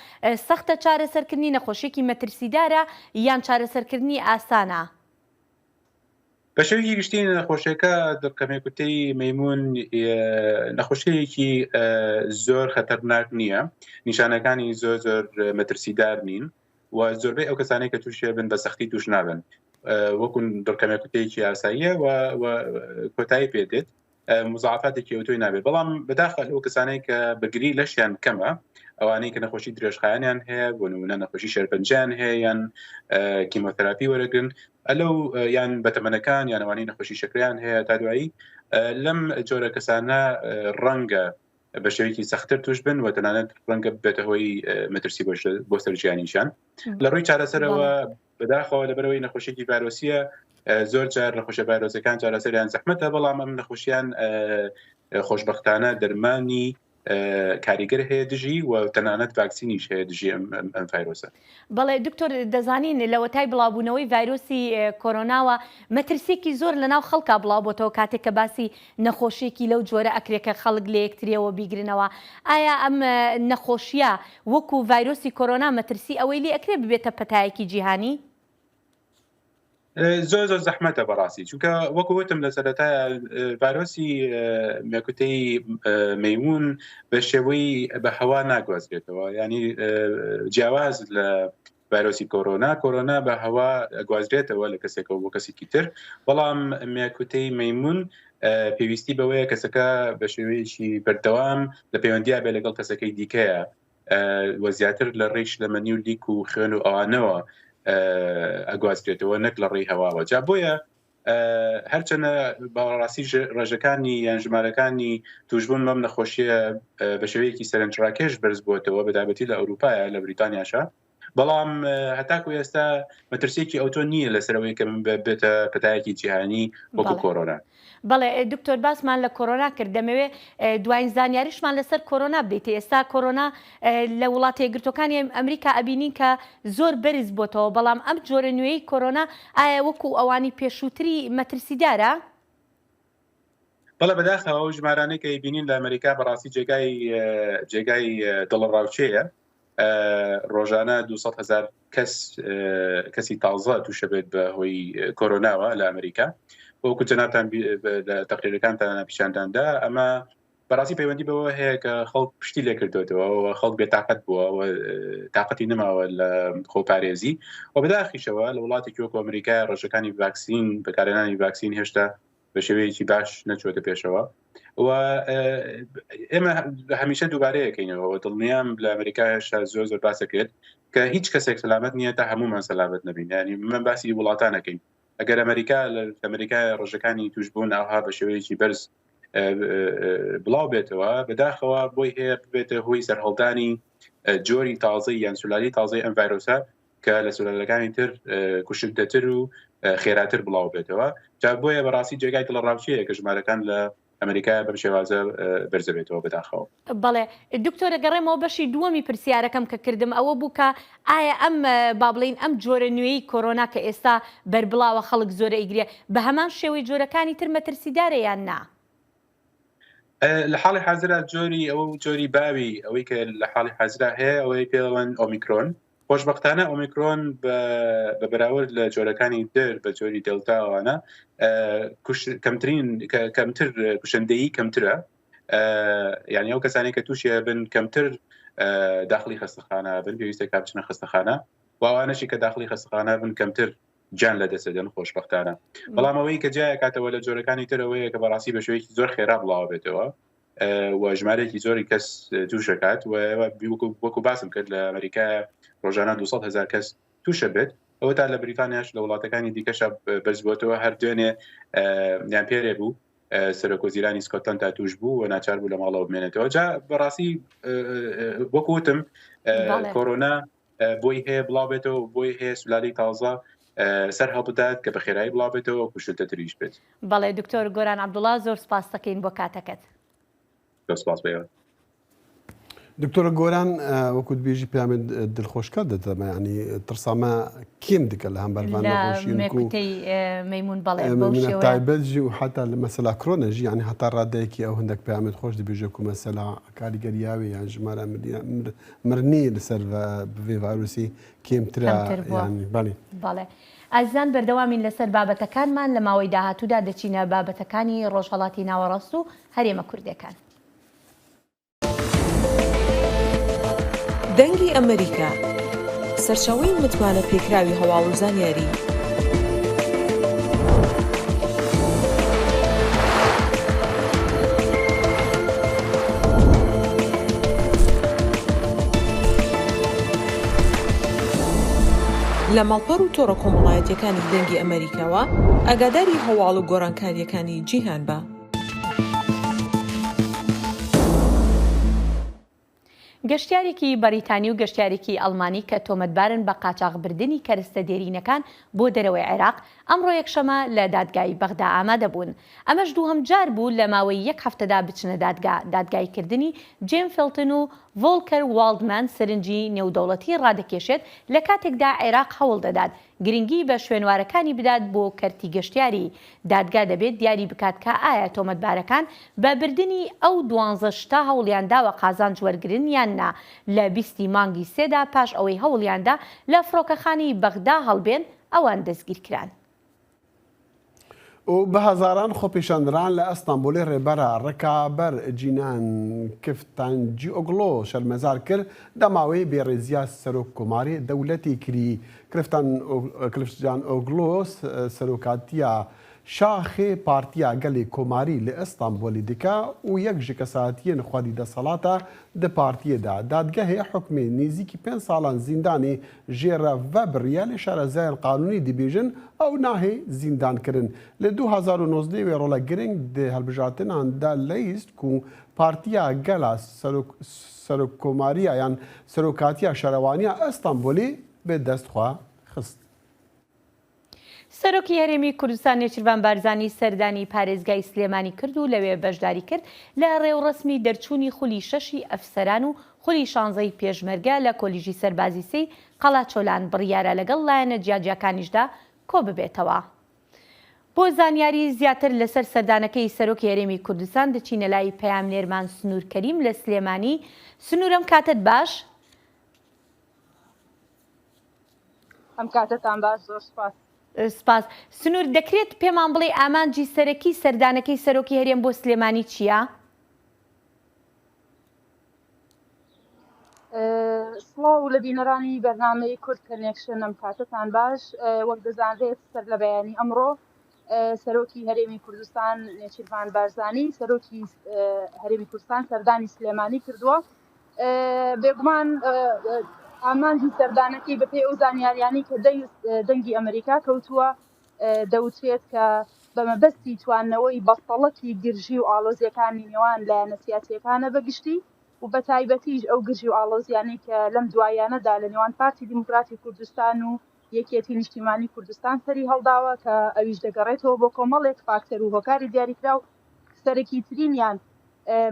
سەختە چارەسەرکردنی نەخۆشیەکی مەترسیدارە یان چارەسەرکردنی ئاسانە؟ بە شێوەیەکی گشتی نەخۆشیەکە دڕکەمێکوتەی مەمون نەخۆشیەکی زۆر خەتەرناک نییە نیشانەکانی زۆر زۆر مەترسیدار نین و زۆربەی ئەو کەسانەی کە تووشێ بن بە سەختی توش نابن وەکو دڕکەمێکوتەیەکی ئاساییە و کۆتایی پێ دێت مزاعفاتێکی ئەوتۆی نابێت بەڵام بەداخە لەو کەسانەی کە بەگری لەشیان کەمە ئەوانەی کە نەخۆشی درێژخایەنیان هەیە بۆ نمونە نەخۆشی شێرپەنجەیان هەیە یان کیمۆتەراپی وەرەگرن ئەلو یان بەتەمەنەکان یان ئەوانەی نەخۆشی شەکریان هەیە تا دوایی لەم جۆرە کەسانە ڕەنگە بە شێوەیەکی سەختتر توش بن و تەنانەت ڕەنگە ببێتە هۆی مەترسی بۆ سەر ژیانیشان لە ڕووی چارەسەرەوە بەداخەوە لەبەرەوەی نەخۆشیێکی ڤایرۆسیە زۆر جار نەخۆشە ڤایرۆسەکان چارەسەریان زەحمەتە بەڵام ئەم نەخۆشیان خۆشببختانە دەرمانی کاریگەر هەیە دژی و تەنانەت ڤاکسینیش هەیە دژی ئەم ڤایرۆسە. بەڵێ دکتۆر دەزانین لەوەتای بڵاوبوونەوەی ڤایرۆسی کۆرۆناوە مەترسیەکی زۆر لەناو خەڵکا بڵاوبۆتەوە کاتێک کە باسی نەخۆشیەکی لەو جۆرە ئەکرێ کە خەڵک لە یەکتریەوە بیگرنەوە ئایا ئەم نەخۆشیە وەکو ڤایرۆسی کۆرۆنا مەترسی ئەوەی لێ ئەکرێ ببێتە پەتایەکی جیهانی؟ زۆر زۆر زەحمەتە بەڕاستی چونکە وەکو وتم لە سەرەتا ڤایرۆسی مێکوتەی مەیمون بە شێوەی بە هەوا ناگوازرێتەوە ینی جیاواز لە ڤایرۆسی کۆرۆنا کۆرۆنا بە هەوا گوازرێتەوە لە کەسێکەوە بۆ کەسێکی تر بەڵام مێکوتەی مەمون پێویستی بەوەیە کەسەکە بە شێوەیەکی بەردەوام لە پەیوەندیا بێ لەگەڵ کەسەکەی دیکەیە و زیاتر لە ڕێی شلەمەنی و لیک و خوێن و ئەوانەوە ئەگوازرێتەوە نەک لە ڕێی هەواوە جا بۆیە هەرچەنە باڕاستی ڕێژەکانی یان ژمارەکانی توشبوون بەم نەخۆشیە بە شێوەیەکی سەرنجڕاکێش بەرز بووەتەوە بەتایبەتی لە ئەوروپایە لە بریتانیاشە بەڵام هەتاکو ئێستا مەترسیەکی ئەوتۆ نییە لەسەرەوەی کە بێتە پەتایەکی جیهانی وەکو کۆرۆنا. بەڵێ دکتۆر باسمان لە کۆرۆنا کرد دەمەوێ دواین زانیاریشمان لەسەر کۆرۆنا بدەیتێ ئێستا کۆرۆنا لە وڵاتە یەکگرتوەکانی ئەمریکا ئەبینین کە زۆر بەرز بۆتەوە بەڵام ئەم جۆرە نوێی کۆرۆنا ئایا وەکو ئەوانی پێشووتری مەترسیدارە؟ بەڵێ بەداخەوە ئەو ژمارانەی کە ئەیبینین لە ئەمریکا بەڕاستی جێگای جێگای دڵەڕاوکێیە ڕۆژانە 200 هزار کەس کەسی تازە تووشە بێت بە هۆی کۆرۆناوە لە ئەمریکا وەکو جەنابتان لە تەقریرەکانتان پیشانداندا ئەمە بەڕاستی پەیوەندی بەوە هەیە کە خەڵک پشتی لێ کردوێتەوە و خەڵک بێتاقەت بووە و تااقەتی نەماوە لە خۆپارێزی و بەداخیشەوە لە وڵاتێکی وەکو ئەمریکا ڕێژەکانی ڤاکسین بەکارهێنانی ڤاکسین هێشتا بە شێوەیەکی باش نەچوەتە پێشەوە و ئێمە هەمیشە دووبارەیەکەینەوە دڵنیام لە ئەمریکا هێشتا زۆر زۆر باسەکرێت کە هیچ کەسێک سەلامەت نییە تا هەمومان سەلامەت نەبین ینی من باسی وڵاتانەکەین ئەگەر ئەمریکا لە ئەمریکا ڕۆژەکانی توشببوون ئاها بە شێوەیەکی بەرز بڵاو بێتەوە بەداخەوە بۆی هەیە ببێتە هۆی سەرهەڵدانی جۆری تازەی یان سولالی تازەی ئەم ڤایرۆسە کە لە سولالەکانی تر کوشندەتر و خێراتر بڵاو بێتەوە جا بۆیە بەڕاستی جێگای دڵەڕاوکێیە کە ژمارەکان لە ئەمریکا بەم شێوازە بەرزەبێتەوە بەداخەوە. بەڵێ دکتۆر ئەگەڕێمەوە بەشی دووەمی پرسیارەکەم کە کردم ئەوە بوو کە ئایا ئەم با بڵێین ئەم جۆرە نوێی کۆرۆنا کە ئێستا بەربڵاوە خەڵک زۆر ئەیگرێ بە هەمان شێوەی جۆرەکانی تر مەترسیدارە یان نا؟ لە حاڵی حازرا جۆری ئەوە جۆری باوی ئەوەی کە لە حاڵی حازرا هەیە ئەوەی پێڵەن ئۆمیکرۆن خۆشبەختانە ئۆمیکرۆن بە بەراورد لە جۆرەکانی تر بە جۆری دلتاوانە کەمترین کەمتر کوشندەیی کەمترە یعنی ئەو کەسانی کە تووشێ بن کەمتر داخلی خەستەخانە بن پێویستە کا بچنە خەستەخانە واوانەشی کە داخلی خەستەخانە بن کەمتر گیان لە دەستدەن خۆشببختانە بەڵام ئەوەی کە جیایە کاتەوە لە جۆرەکانی ترەوەیە کە بەڕاستی بە شێوەیەکی زۆر خێرا بڵاوە بێتەوە و ژمارەیەکی زۆری کەس تووشەکات و وەکو باسم کرد لە ئەمریکا ڕۆژانە 200 هزار کەس تووشە بێت ئەوە تا لە بریتانیاش لە وڵاتەکانی دیکەشە بەرزبووەوە هەر دوێنێ یان پێرێ بوو سەرۆک وەزیرانی سکۆتلەندا توش بوو و ناچار بوو لە ماڵەوە بمێنێتەوە جا بەڕاستی وەکو وتم کۆرۆنا بۆی هەیە بڵاو بێتەوە بۆی هەیە سولالەی تازە سەر هەڵبدات کە بە خێرایی بڵاو بێتەوە کوشندەتریش بێت. بەڵێ دکتۆر گۆران عەبدوڵا زۆر سوپاست دەکەین بۆ کاتەکەت. زۆر سوپاس بۆ ئێوە. دکتۆرە گۆران وەکو دبێژی پەیامێ دلخۆشکەر دەدەمە یعنی ترسامە کێم دکە لە هەمبەر ڤان نەخۆشیەن کو مێکوتەی مەیمون بەڵێ بەو شێوەیە تایبەت ژی و حتا لە مەسەلا کرۆنە ژی یعنی هەتا ڕادەیەکی ئەو هەندێک پەیامێت خۆش دبێژێ کو مەسەلا کاریگەریاوێ یان ژمارە مرنی لەسەر ڤێ ڤایرۆسی کێمترە کەمتر بووە. یانی بەڵێ. بەڵێ ئازیزان بەردەوامین لەسەر بابەتەکانمان لە ماوەی داهاتوودا دەچینە بابەتەکانی ڕۆژهەڵاتی ناوەڕاست و هەرێمە کوردێکان. دەنگی ئەمەریکا، سەرچاوەی متمانە پێکراوی هەواڵ و زانیاری. لە ماڵپەڕ و تۆڕە کۆمەڵایەتیەکانی دەنگی ئەمەریکاوە ئاگاداری هەواڵ و گۆڕانکاریەکانی جیهان بە. گەشتیارێکی بەریتانی و گەشتیارێکی ئەڵمانی کە تۆمەتبارن بە قاچاخبردنی کەرستە دێرینەکان بۆ دەرەوەی عێراق، ئەمڕۆ یەکشەمە لە دادگای بەغدا ئامادەبوون. ئەمەش دووهەم جار بوو لە ماوەی یەک هەفتەدا بچنە دادگا. دادگاییکردنی جێم فێڵتن و ڤۆڵکەر واڵدمان سەرنجی نێودەوڵەتی ڕادەکێشێت لە کاتێکدا عێراق هەوڵدەدات گرنگی بە شوێنوارەکانی بدات بۆ کەرتی گەشتیاری. دادگا دەبێت دیاری بکات کە ئایا تۆمەتبارەکان بە بردنی ئەو دوانزە شتە هەوڵیانداوە قازانج وەرگرن یان نا لە بیست ی مانگی سێدا پاش ئەوەی هەوڵیاندا لە فڕۆکەخانەی بەغدا هەڵبێن ئەوان دەستگیرکران. و بە هەزاران خۆپیشاندەران لە ئەستەنبوڵی ڕێبەرە ڕکابەر جینان کفتانجیئۆگڵۆ شەرمەزار کرد دەماوەی بێڕێزیا سەرۆک کۆماری دەولەتی کری کلفتجانئۆگڵۆ سەرۆکاتیا شاخێ پارتیا گەلێ کۆماری لە ئێستانبۆلی دکا و یەک ژ کەسایەتیێن خوەدی دەسەڵاتە د پارتیێ دا. دادگەهێ حوکمێ نیزیکی پێنج ساڵان زیندانی ژێ رە ڤە بڕیە لێ شارەزایان قانوونی دبێژن ئەو ناهێ زیندان کرن. لە 2019 وێ ڕۆڵە گرنگ د هەلبژارتنان دا لەیست کو پارتیا گەلا سەرۆککۆماریا یان سەرۆکاتیا شارەوانیا ئێستانبۆلی بێ دەست خوە خست. سەرۆکی هەرێمی کوردستان نێچیرڤان بارزانی سەردانی پارێزگای سلێمانی کرد و لەوێ بەشداری کرد لە ڕێوڕەسمی دەرچوونی خولی شەشی ئەفسەران و خولی شانزەی پێشمەرگە لە کۆلیژی سەربازی سێی قەڵاچۆلان بڕیارە لەگەڵ لایەنە جیاجیاکانیشدا کۆببێتەوە. بۆ زانیاری زیاتر لەسەر سەردانەکەی سەرۆکی هەرێمی کوردستان دەچینە لای پەیامنێرمان سنوور کەریم لە سلێمانی. سنوور ئەم کاتەت باش. ئەم کاتەتان باش زۆر سوپاس. سپاس. سنوور دەکرێت پێمان بڵێی ئامانجی سەرەکی سەردانەکەی سەرۆکی هەرێم بۆ سلێمانی چییە؟ سڵاو لە بینەرانی بەرنامەی کورد کەنێکشن ئەم کاتەتان باش وەک دەزانرێت سەر لە بەیانی ئەمڕۆ سەرۆکی هەرێمی کوردستان نێچیرڤان بارزانی سەرۆکی هەرێمی کوردستان سەردانی سلێمانی کردووە بێگومان ئامانجی سەردانەکەی بەپێی ئەو زانیاریانی کە دەنگی ئەمریکا کەوتووە دەوترێت کە بە مەبەستی تواندنەوەی بەستەڵەکی گرژی و ئاڵۆزییەکانی نێوان لایەنە سیاسییەکانە بە گشتی و بە تایبەتیش ئەو گرژی و ئاڵۆزییانەی کە لەم دواییانەدا لە نێوان پارتی دیموکراتی کوردستان و یەکێتی نیشتیمانی کوردستان سەری هەڵداوە کە ئەویش دەگەڕێتەوە بۆ کۆمەڵێک فاکتەر و هۆکاری دیاریکراو سەرەکیترینیان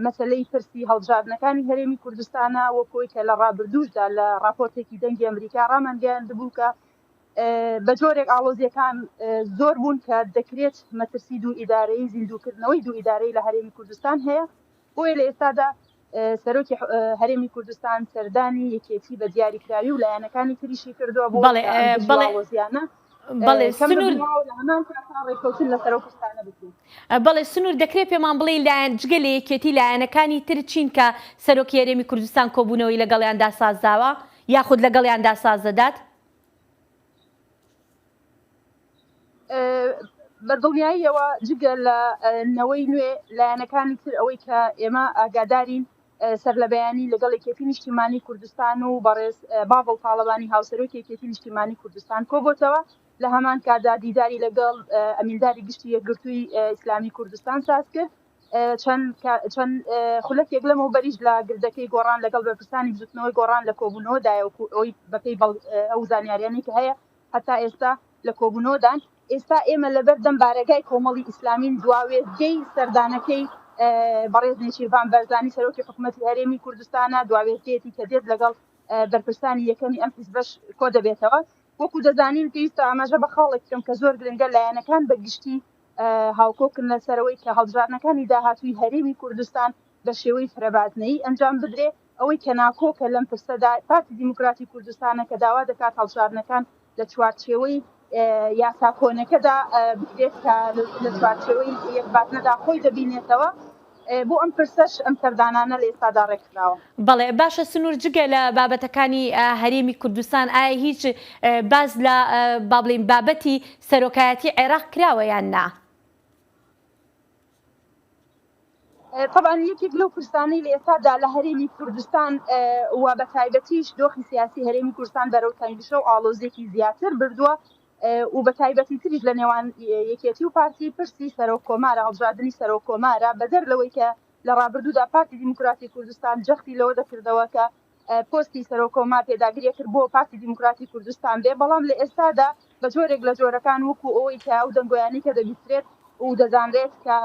مەسەلەی پرسی هەڵبژاردنەکانی هەرێمی کوردستانە وەک ئەوەی کە لە ڕابردووشدا لە ڕاپۆرتێکی دەنگی ئەمریکا ڕامانگەیاندبوو کە بە جۆرێک ئاڵۆزیەکان زۆر بوون کە دەکرێت مەترسی دوو ئیدارەیی زیندووکردنەوەی دوو ئیدارەی لە هەرێمی کوردستان هەیە بۆیە لە ئێستادا سەرۆکی هەرێمی کوردستان سەردانی یەکێتی بە دیاریکراوی و لایەنەکانی تریشی کردووە بۆ بەڵێ بەڵێ ئاڵۆزیانە بەڵێ سنوور لە هەمان کاتدا ڕێککەوتن لەسەر ئەو پرسانە بکرێت. بەڵێ سنوور دەکرێت پێمان بڵێی لایەن جگە لە یەکێتی لایەنەکانی تر چین کە سەرۆکی هەرێمی کوردستان کۆبوونەوەی لەگەڵیاندا سازداوە یاخود لەگەڵیاندا سازدەدات؟ بە دڵنیاییەوە جگە لە نەوەی نوێ لایەنەکانی تر ئەوەی کە ئێمە ئاگادارین سەر لە بەیانی لەگەڵ یەکێتی نیشتیمانی کوردستان و بەڕێز باڤڵ تاڵەبانی هاوسەرۆکی یەکێتی نیشتیمانی کوردستان کۆبۆتەوە لە هەمان کاتدا دیداری لەگەڵ ئەمینداری گشتی یەکگرتووی ئیسلامی کوردستان ساز کرد چەند چەند خولەکێک لەمەوبەریش لە گردەکەی گۆڕان لەگەڵ بەرپرسانی بزوتنەوەی گۆڕان لە کۆبوونەوەدایە وەکو ئەوەی بەپێی ئەو زانیاریانەی کە هەیە هەتا ئێستا لە کۆبوونەوەدان ئێستا ئێمە لەبەر دەم بارەگای کۆمەڵی ئیسلامین دواوێستگەی سەردانەکەی بەڕێز نێچیرڤان بەرزانی سەرۆکی حکوومەتی هەرێمی کوردستانە دواوێستگەیەتی کە دێت لەگەڵ بەرپرسانی یەکەمی ئەم حیزبەش کۆ دەبێتەوە وەکو دەزانین پێویستە ئاماژە بە خاڵێک بکەم کە زۆر گرنگە لایەنەکان بە گشتی هاوکۆکن لەسەرەوەی کە هەڵبژاردنەکانی داهاتووی هەرێمی کوردستان بە شێوەی فرەبازنەیی ئەنجام بدرێ، ئەوەی کە ناکۆکە لەم پرسەدا پارتی دیموکراتی کوردستانە کە داوا دەکات هەڵبژاردنەکان لە چوارچێوەی یاسا کۆنەکەدا بکرێت کە لە چوارچێوەی یەک بازنەدا خۆی دەبینێتەوە. بۆ ئەم پرسەش ئەم سەردانانە لە ئێستادا ڕێکخراوە. بەڵێ باشە سنور جگە لە بابەتەکانی هەرێمی کوردستان ئایا هیچ باس لە با بڵێین بابەتی سەرۆکایەتی عێراق کراوە یان نا؟ تەبعەن یەکێک لەو پرسانەی لە ئێستادا لە هەرێمی کوردستان و بە تایبەتیش دۆخی سیاسی هەرێمی کوردستان بەرەو تەنگژە و ئاڵۆزییەکی زیاتر بردووە و بە تایبەتی تریش لە نێوان یەکێتی و پارتی پرسی سەرۆک کۆمارە، هەڵبژاردنی سەرۆک کۆمارە، بەدەر لەوەی کە لە ڕابردوودا پارتی دیموکراتی کوردستان جەختی لەوە دەکردەوە کە پۆستی سەرۆک کۆمار پێداگریە کرد بۆ پارتی دیموکراتی کوردستان بێ، بەڵام لە ئێستادا بە جۆرێک لە جۆرەکان وەکو ئەوەی کە ئەو دەنگۆیانەی کە دەبیسترێت و دەزانرێت کە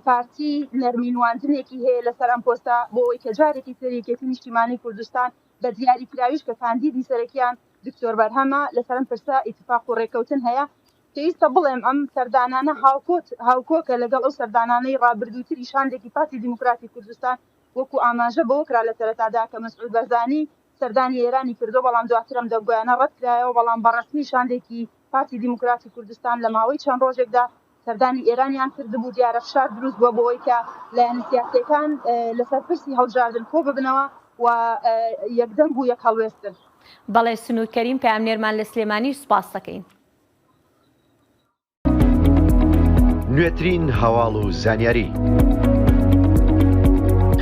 پارتی نەرمی نواندنێکی هەیە لەسەر ئەم پۆستە بۆ ئەوەی کە جارێکی تر یەکێتی نیشتیمانی کوردستان بە دیاریکراویش کە کاندیدی سەرەکیان دکتۆر بەرهەمە، لەسەر ئەم پرسە ئیتفاق و رێککەوتن هەیە. پێویستە بڵێم ئەم سەردانانە هاوکۆت هاوکۆکە لەگەڵ ئەو سەردانانەی رابردووتری شاندێکی پارتی دیموکراتی کوردستان وەکو ئاماژە بەوە کرا لە سەرەتادا کە مەسعود بەرزانی سەردانی ئێرانی کردووە، بەڵام دواتر ئەم دەنگۆیانە رەتکرایەوە، بەڵام بە رەسمی شاندێکی پارتی دیموکراتی کوردستان لە ماوەی چەند رۆژێکدا سەردانی ئێرانیان کردبوو، دیارە فشار دروست بووە بۆ ئەوەی کە لایەنە سیاسییەکان لەسەر پرسی هەڵبژاردن کۆببنەوە و یەکدەنگ و یەک هەڵوێست بن. بەڵێ سنوور کەریم پەیامنێرمان لە سلێمانی سوپاست دەکەین. نوێترین هەواڵ و زانیاری،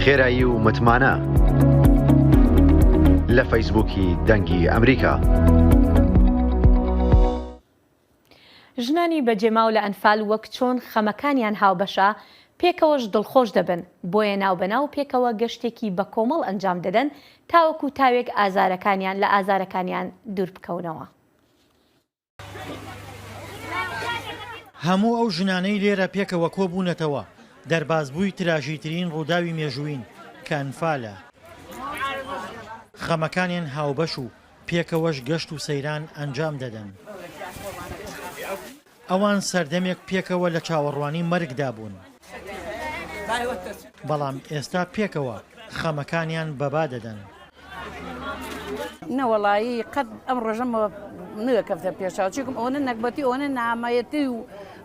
خێرایی و متمانە لە فەیسبووکی دەنگی ئەمریکا. ژنانی بەجێماو لە ئەنفال وەک چۆن خەمەکانیان هاوبەشە، پێکەوەش دڵخۆش دەبن، بۆیە ناوبەناو پێکەوە گەشتێکی بەکۆمەڵ ئەنجام دەدەن تاوەکو تاوێک ئازارەکانیان لە ئازارەکانیان دووربکەونەوە. هەموو ئەو ژنانەی لێرە پێکەوە کۆبوونەتەوە، دەربازبووی تراژیترین ڕووداوی مێژوویین کە ئەنفالە. خەمەکانیان هاوبەش و پێکەوەش گەشت و سەیران ئەنجام دەدەن. ئەوان سەردەمێک پێکەوە لە چاوەڕوانی مەرگدا بوون، بەڵام ئێستا پێکەوە خەمەکانیان بەبا دەدەن. نەوەڵایی قەت ئەم ڕۆژەم نەکەفتە پێشاو چیکم ئەوەنە نەگبەتی ئەوەنە نامەیەتی و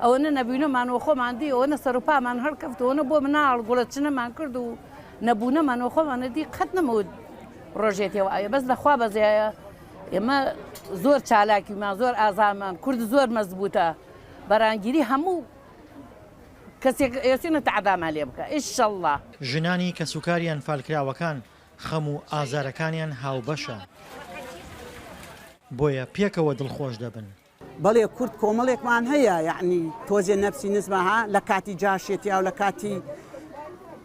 ئەوەنە نەبووینەمان و خۆمان دی ئەوەنە سەرپامان هەڵکەفت ئەوەنە بۆ مناڵ گوڵە چنەمان کرد و نەبوونەمان و خۆمانە دی قەت نەمەوت ڕۆژێتەوە ئایا بەس لەخوا بەزیایە ئێمە زۆر چالاکیمان زۆر ئازامان کورد زۆر مەزبوتە بەرانگیری هەموو کەسێک ئێسینە تەعدامان لێ بکە ئیشەڵڵا. ژنانی کەسوکاری ئەنفالکراوەکان خەم و ئازارەکانیان هاوبەشە، بۆیە پێکەوە دڵخۆش دەبن. بەڵێ کورد کۆمەڵێکمان هەیە یەعنی تۆزێ نەفسی نزمە ها لە کاتی جاشێتیا و لە کاتی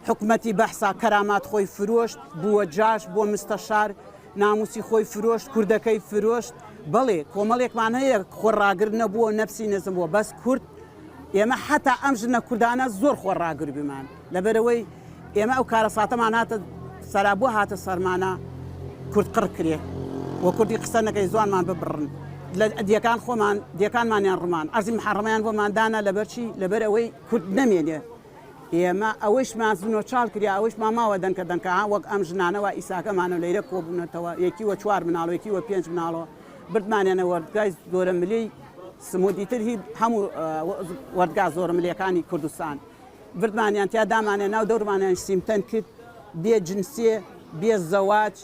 حکومەتی بەحسا کەرامات خۆی فرۆشت بووە جاش بووە مستەشار ناموسی خۆی فرۆشت کوردەکەی فرۆشت بەڵێ کۆمەڵێکمان هەیە خۆڕاگر نەبووە نەفسی نزم بووە بەس کورد ئێمە حتا ئەم ژنە کوردانە زۆر خۆڕاگر بمان لەبەرەوەی ئێمە ئەو کارەساتەمان هاتە سەرا بۆ هاتە سەرمانە کورد قڕ کرێ و کوردی قسە نەکەی زوانمان ببڕن لە دیەکان خۆمان دیەکانمانیان ڕمان عەرزی محەڕەمەیان بۆمان دانا لەبەرچی لەبەر ئەوەی کورد نەمێنێ ئێمە ئەوەیشمان زنۆچاڵ کریا ئەوەیشمان ماوە دەنکە دەنکە ها وەک ئەم ژنانە وا ئیساکەمانە لەیرە کۆبوونەتەوە یەکی وە چوار مناڵ یەکی وە پێنج مناڵەوە بردمانیانە وەردگای زۆرە ملی سمودی تر هی هەموو وەردگا زۆرە ملیەکانی کوردستان بردمانیان تیا دامانە ناو دەورمانیان سیمتەن کرد بێ جنسیە بێ زەواج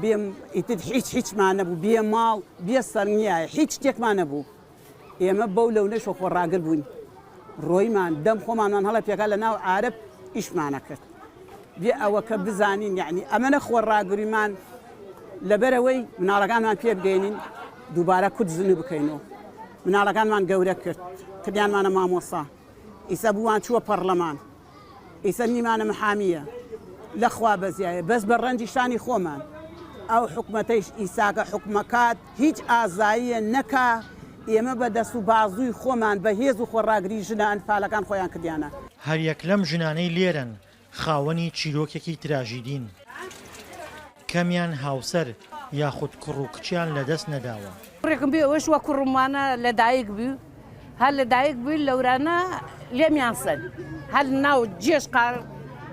بێ ئیتر هیچ هیچمان نەبوو بێ ماڵ بێ سەرنیایە هیچ شتێکمان نەبوو ئێمە بەو لەونەش خۆ ڕاگر بووین ڕۆیمان دەم خۆمانمان هەڵە پێکا لە ناو عارەب ئیشمانە کرد بێ ئەوە کە بزانین یعنی ئەمەنە خۆ ڕاگریمان لەبەرەوەی مناڵەکانمان پێ بگەینین دووبارە کورد زنوو بکەینەوە مناڵەکانمان گەورە کرد کردیانمانە مامۆسا ئیسە بووان چووە پەڕلەمان ئیسە نیمانە محامیە لەخوا بەزیایە بەس بە ڕەنجی شانی خۆمان ئەو حکومەتەیش ئیساکە حکومەکات هیچ ئازاییە نەکا ئێمە بە دەست و بازووی خۆمان بە هێز و خۆڕاگری ژنە ئەنفالەکان خۆیان کردیانە. هەریەک لەم ژنانەی لێرەن خاوەنی چیرۆکێکی تراژیدین. کەمیان هاوسەر یاخود کوڕ و کچیان لەدەست نەداوە. کوڕێکم بوی ئەوەش وە کوڕم وانە لە دایک بوی هەر لە دایک بوی لەورانە لێمیان سەن هەر ناو جێش قار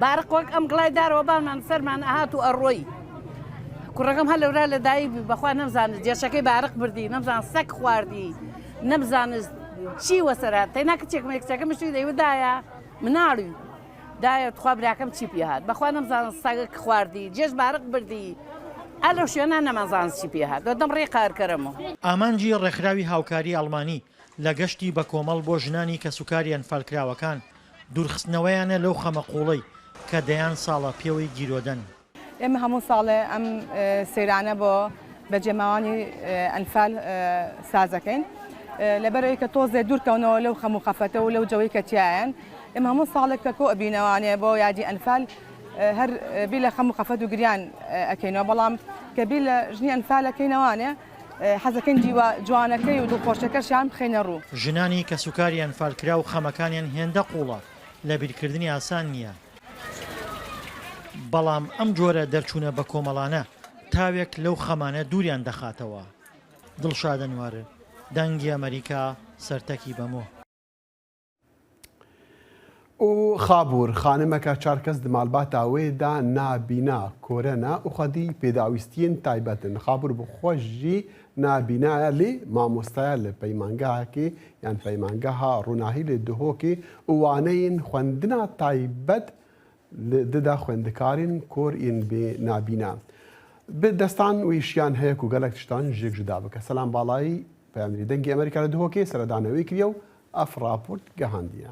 بارق وەک ئەم گڵای دارەوە بانمان سەرمان ئەهات و ئەڕۆی کوڕەکەم هەر لەورا لە دایک بوی بەخوا نەمزانست جێشەکەی بارق بردی نەمزان سەگ خواردی نەمزانست چی وەسەرات تەینا کچێکم هەیە کچەکەم شوی دەیوت دایە مناڵی دایە تخوا براکەم چی پێ هات بەخوا نەمزانست سەگک خواردی جێژ بارق بردی ئا لەو شوێنە نەمانزانست چی پێ هات دەم ڕێ قارکەرەمۆ. ئامانجی ڕێکخراوی هاوکاری ئەڵمانی لە گەشتی بەکۆمەڵ بۆ ژنانی کەسوکاری ئەنفالکراوەکان، دوورخستنەوەیانە لەو خەمە قووڵەی کە دەیان ساڵە پێوەی گیرۆدەن. ئێمە هەموو ساڵێ ئەم سەیرانە بۆ بەجێماوانی ئەنفال سازەکەین لەبەرئەوەی کە تۆزێ دوورکەونەوە لەو خەم و خەفەتە و لەو جەوەی کە تیایەن ئێمە هەموو ساڵێک کە کۆ ئەبینەوانێ بۆ یادی ئەنفال هەر بیر لە خەم و خەفەت و گریان ئەکەینەوە بەڵام کە بیر لە ژنی ئەنفال ئەکەینەوانێ حەزەکەین دیوە جوانەکەی و دڵخۆشەکەشیان بخەینە ڕوو. ژنانی کەسوکاری ئەنفالکراو خەمەکانیان هێندە قووڵە لەبیرکردنی ئاسان نییە. بەڵام ئەم جۆرە دەرچوونە بەکۆمەڵانە تاوێک لەو خەمانە دووریان دەخاتەوە. دڵشاد ئەنوەر، دەنگی ئەمەریکا، سەرتەکی بەمۆ. و خابور خانمەکە چار کەس di malbata wê de nabîna korene û xwedî pêdawîstiyên taybet in. Xabur bi xwe jî nabîna ye lê mamostaya li peymangehekê yan peymangeha Ronahî li Duhokê û waneyên xwendina taybet li dide xwendekarên kor yên bê nabîna. Bi destan wê şiyan heye ku gelek tiştan ji yek cuda bike. Selam Balayî peyamnêrê Dengê Amerîka li Duhokê seredana wê kiriye û ev raport gehandiye.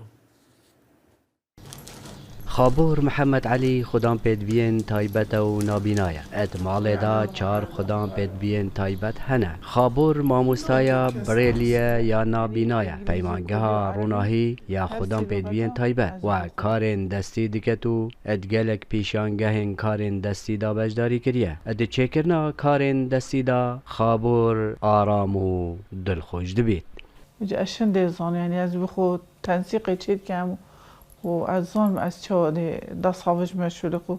Xabûr Mihemed Elî xudan pêdiviyên taybet e û nabîna ye. Di malê de çar xudan pêdiviyên taybet hene. Xabûr mamostaya Birêliyê ya nabîna ye. Peymangeha Ronahî ya xudan pêdiviyên taybet we karên destî diket û di gelek pêşangehên karên destî de beşdarî kiriye. Di çêkirina karên destî de Xabûr aram û dilxweş dibît. Ji ez şindê zanim yanî ez bi xwe tensîqê çêdikem û ez zanim ez çawa dê dest havijime şûlê xwe.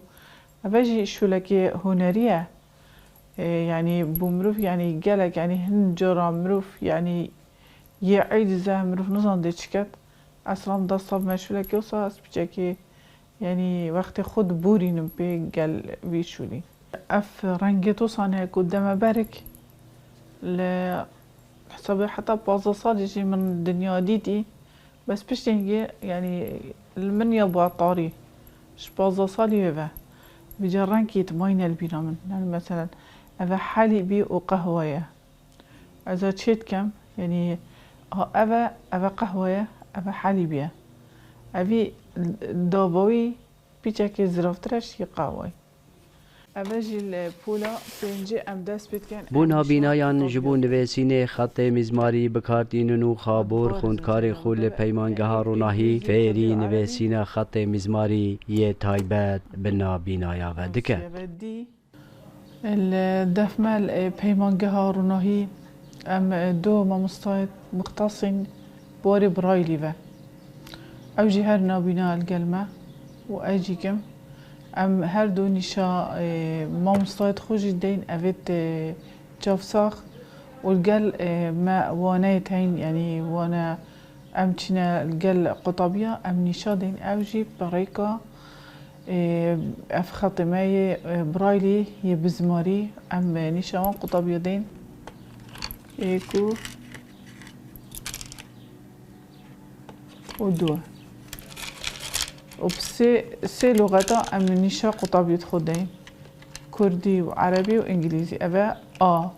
Eve jî şûlekê hunerî ye. Yanî bo mirov yanî gelek yanî hin cara mirov yanî یێ عیجزە مرۆڤ نزان دێ چکەت ئەسڵەن دەستا مەشولەکێ وسا ئەس پچەکێ یانی وەختێ خۆ دبورینم پێ گەل وی شولی. ئەف ڕەنگێ توسان هەیە کو دەمە بەرک لە حسابێ حەتا 15 ساڵی ژی من دنیا دیتی بەس پشتی هنگێ یانی من یا بوە تاری ژ 15 ساڵی وێ ڤە بجا ڕەنگێ تماینە لە بیرا من یانی مەسەلەن ئەڤە حەلیبی و قەهوەیە ئەزا چێت کەم یانی ها ئەڤە ئەڤە قەهوەیە ئەڤە حەلیبیە ئەڤی دابەوی پیچەکێ زرافترە شی قەهوەی. ئەڤە ژی لە پۆلا پێنجێ ئەم دەست پێ دکەن بۆ ئەم نیشا نابینایان ji bo قوتابیە دکەن. nivêsînê xetê mîzmarî bikar tînin û Xabûr xwendkarê xwe li Peymangeha Ronahî fêrî nivêsîna xetê mîzmarî yê taybet bi nabînaya ve dike. Li Defme li Peymangeha Ronahî em du mamostayê muxtasên bi warê Braîlî ve. Ew jî her nabîna li gel me û ez jî kim. Em her du nîşa mamostayê xwe jî deyn evêt çavsax û li gel me waneyê teyîn yanî wane em çîne li gel qutabiya em nîşa deyn ew jî bi rêka Ev xetê me yê Braîlî yê bizmarî em nîşa wan qutabiya deyn ê ku û du e. Û bi sê sê lûxeta em nîşa qutabiyê xwe deyn. Kurdî û erebî û îngilîzî. Ev e a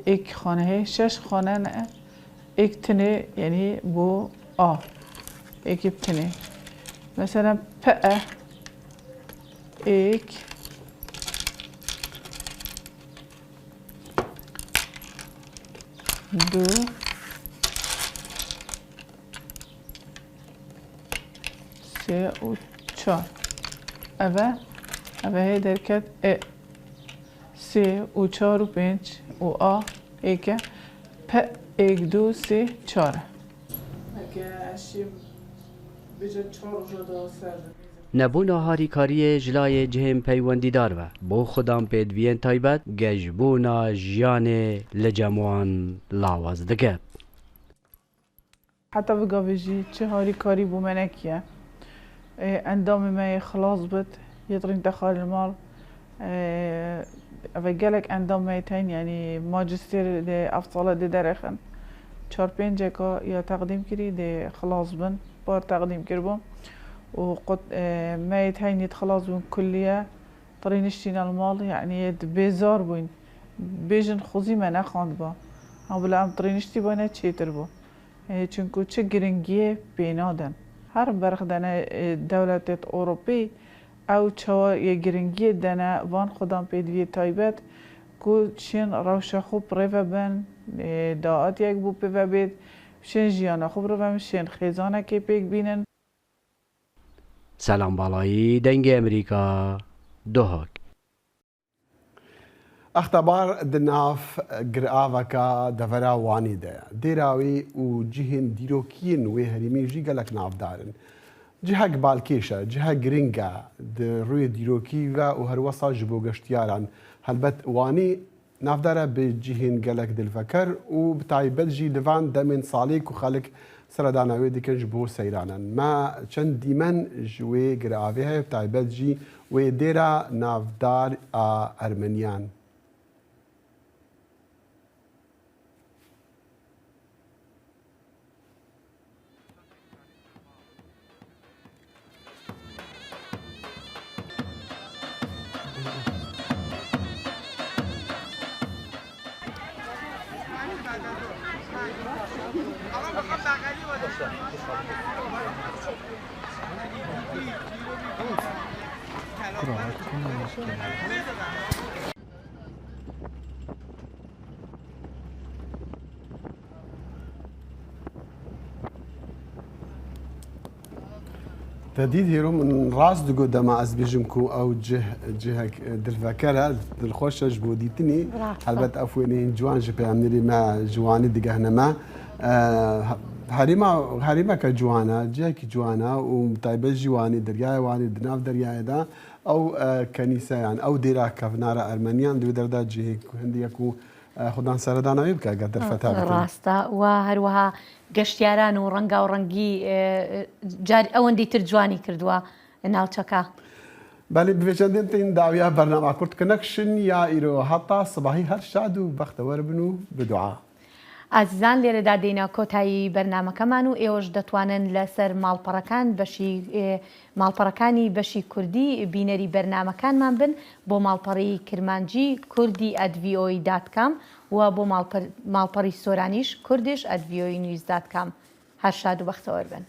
êk xane heye şeş xane ne êk tinê yanî bo a êkê bi tinê. Mesela p e êk du sê û çar. Ev e ev e hê derket e sê û çar û pênc û a êk e p êk du sê çar e. Heke eşê bêje çar roja da ser Nebûna harîkariyê ji layê cihên peywendîdar ve bo xwedan pêdiviyên taybet geşbûna jiyanê li cem wan lawaz dike. Heta vi gavê jî çi harîkarî bo me nekiye. Endamê me yê xilas bit, yê dirîn te xwe li mal. Eve gelek endam me yê tên yanî macistêr dê ev sale dê derexin. Çar pênceka ya teqdîm kirî dê xilas bin. Par teqdîm kiribû û qut me yê tên yê xilas bûn kulliye tirî niştîne li mal yanî yê bêzar bûyn. Bêjin xwezî me nexwendba. Ha bila em tirî niştîbane çêtir bû. Çunku çi giringiyê pê nadin. Her berx dene dewletêt Ewropî ew çawa yê giringiyê dene van xwedan pêdiviyê taybet ku şên rewşa xwe birêve bin, dahatiyek bo pêve bêt, şên jiyana xwe birêve bin, şên xêzanekê pêk bînin. Selam Balayî, Dengê Amerîka, Duhok. Extebar di nav giraveka devera Wanê de ye. Dêra wê û cihên dîrokiyên wê herêmê jî gelek navdar in. Cihek balkêş e, cihek giring e di rûyê dîrokî ve û herwesa ji bo geştyaran. Helbet Wanê Navdar e bi cihên gelek dilveker û bi taybet jî li van demên salê ku xelk seredana wê dikin ji bo seyranan. Me çend dîmen ji wê giravê heye bi taybet jî wê dêra navdar a Ermeniyan. Te dît hêro min rast digot dema ez bêjim ku ew cih cihek dilveker e, dilxweş e ji bo dîtinî. Helbet ev wêneyên ciwan ji peyamnêrê me ji Wanê digehne me. Herêma herêmeke ciwan e, cihekî ciwan e û bi taybet jî Wanê deryaya Wanê di nav deryayê de ew kenîse yan ew dêra kevnara Ermeniyan di wê der de cihê hindî ye ku. خودان سەردانە وی بکە گەر دەرفەت هەبێتن. ڕاستە و هەروەها گەشتیاران و ڕەنگاو ڕەنگی جار ئەوەندەی تر جوانی کردووە ناوچەکە. بەلی بڤێ چەندێن تین داویا بەرنامە کورد کنەکشن یا ئیرۆ هەتا سبەهی هەر شاد و بەختەوەر بن و بدوعا. ئازیزان لێرەدا دێینە کۆتایی بەرنامەکەمان و ئێوەش دەتوانن لەسەر ماڵپەڕەکان بەشی ماڵپەڕەکانی بەشی کوردی بینەری بەرنامەکانمان بن بۆ ماڵپەڕی کرمانجی کوردی at VOA dot com و بۆ ماڵپەڕی سۆرانیش Kurdish at VOA news dot com هەر شاد و بەختەوەر بن.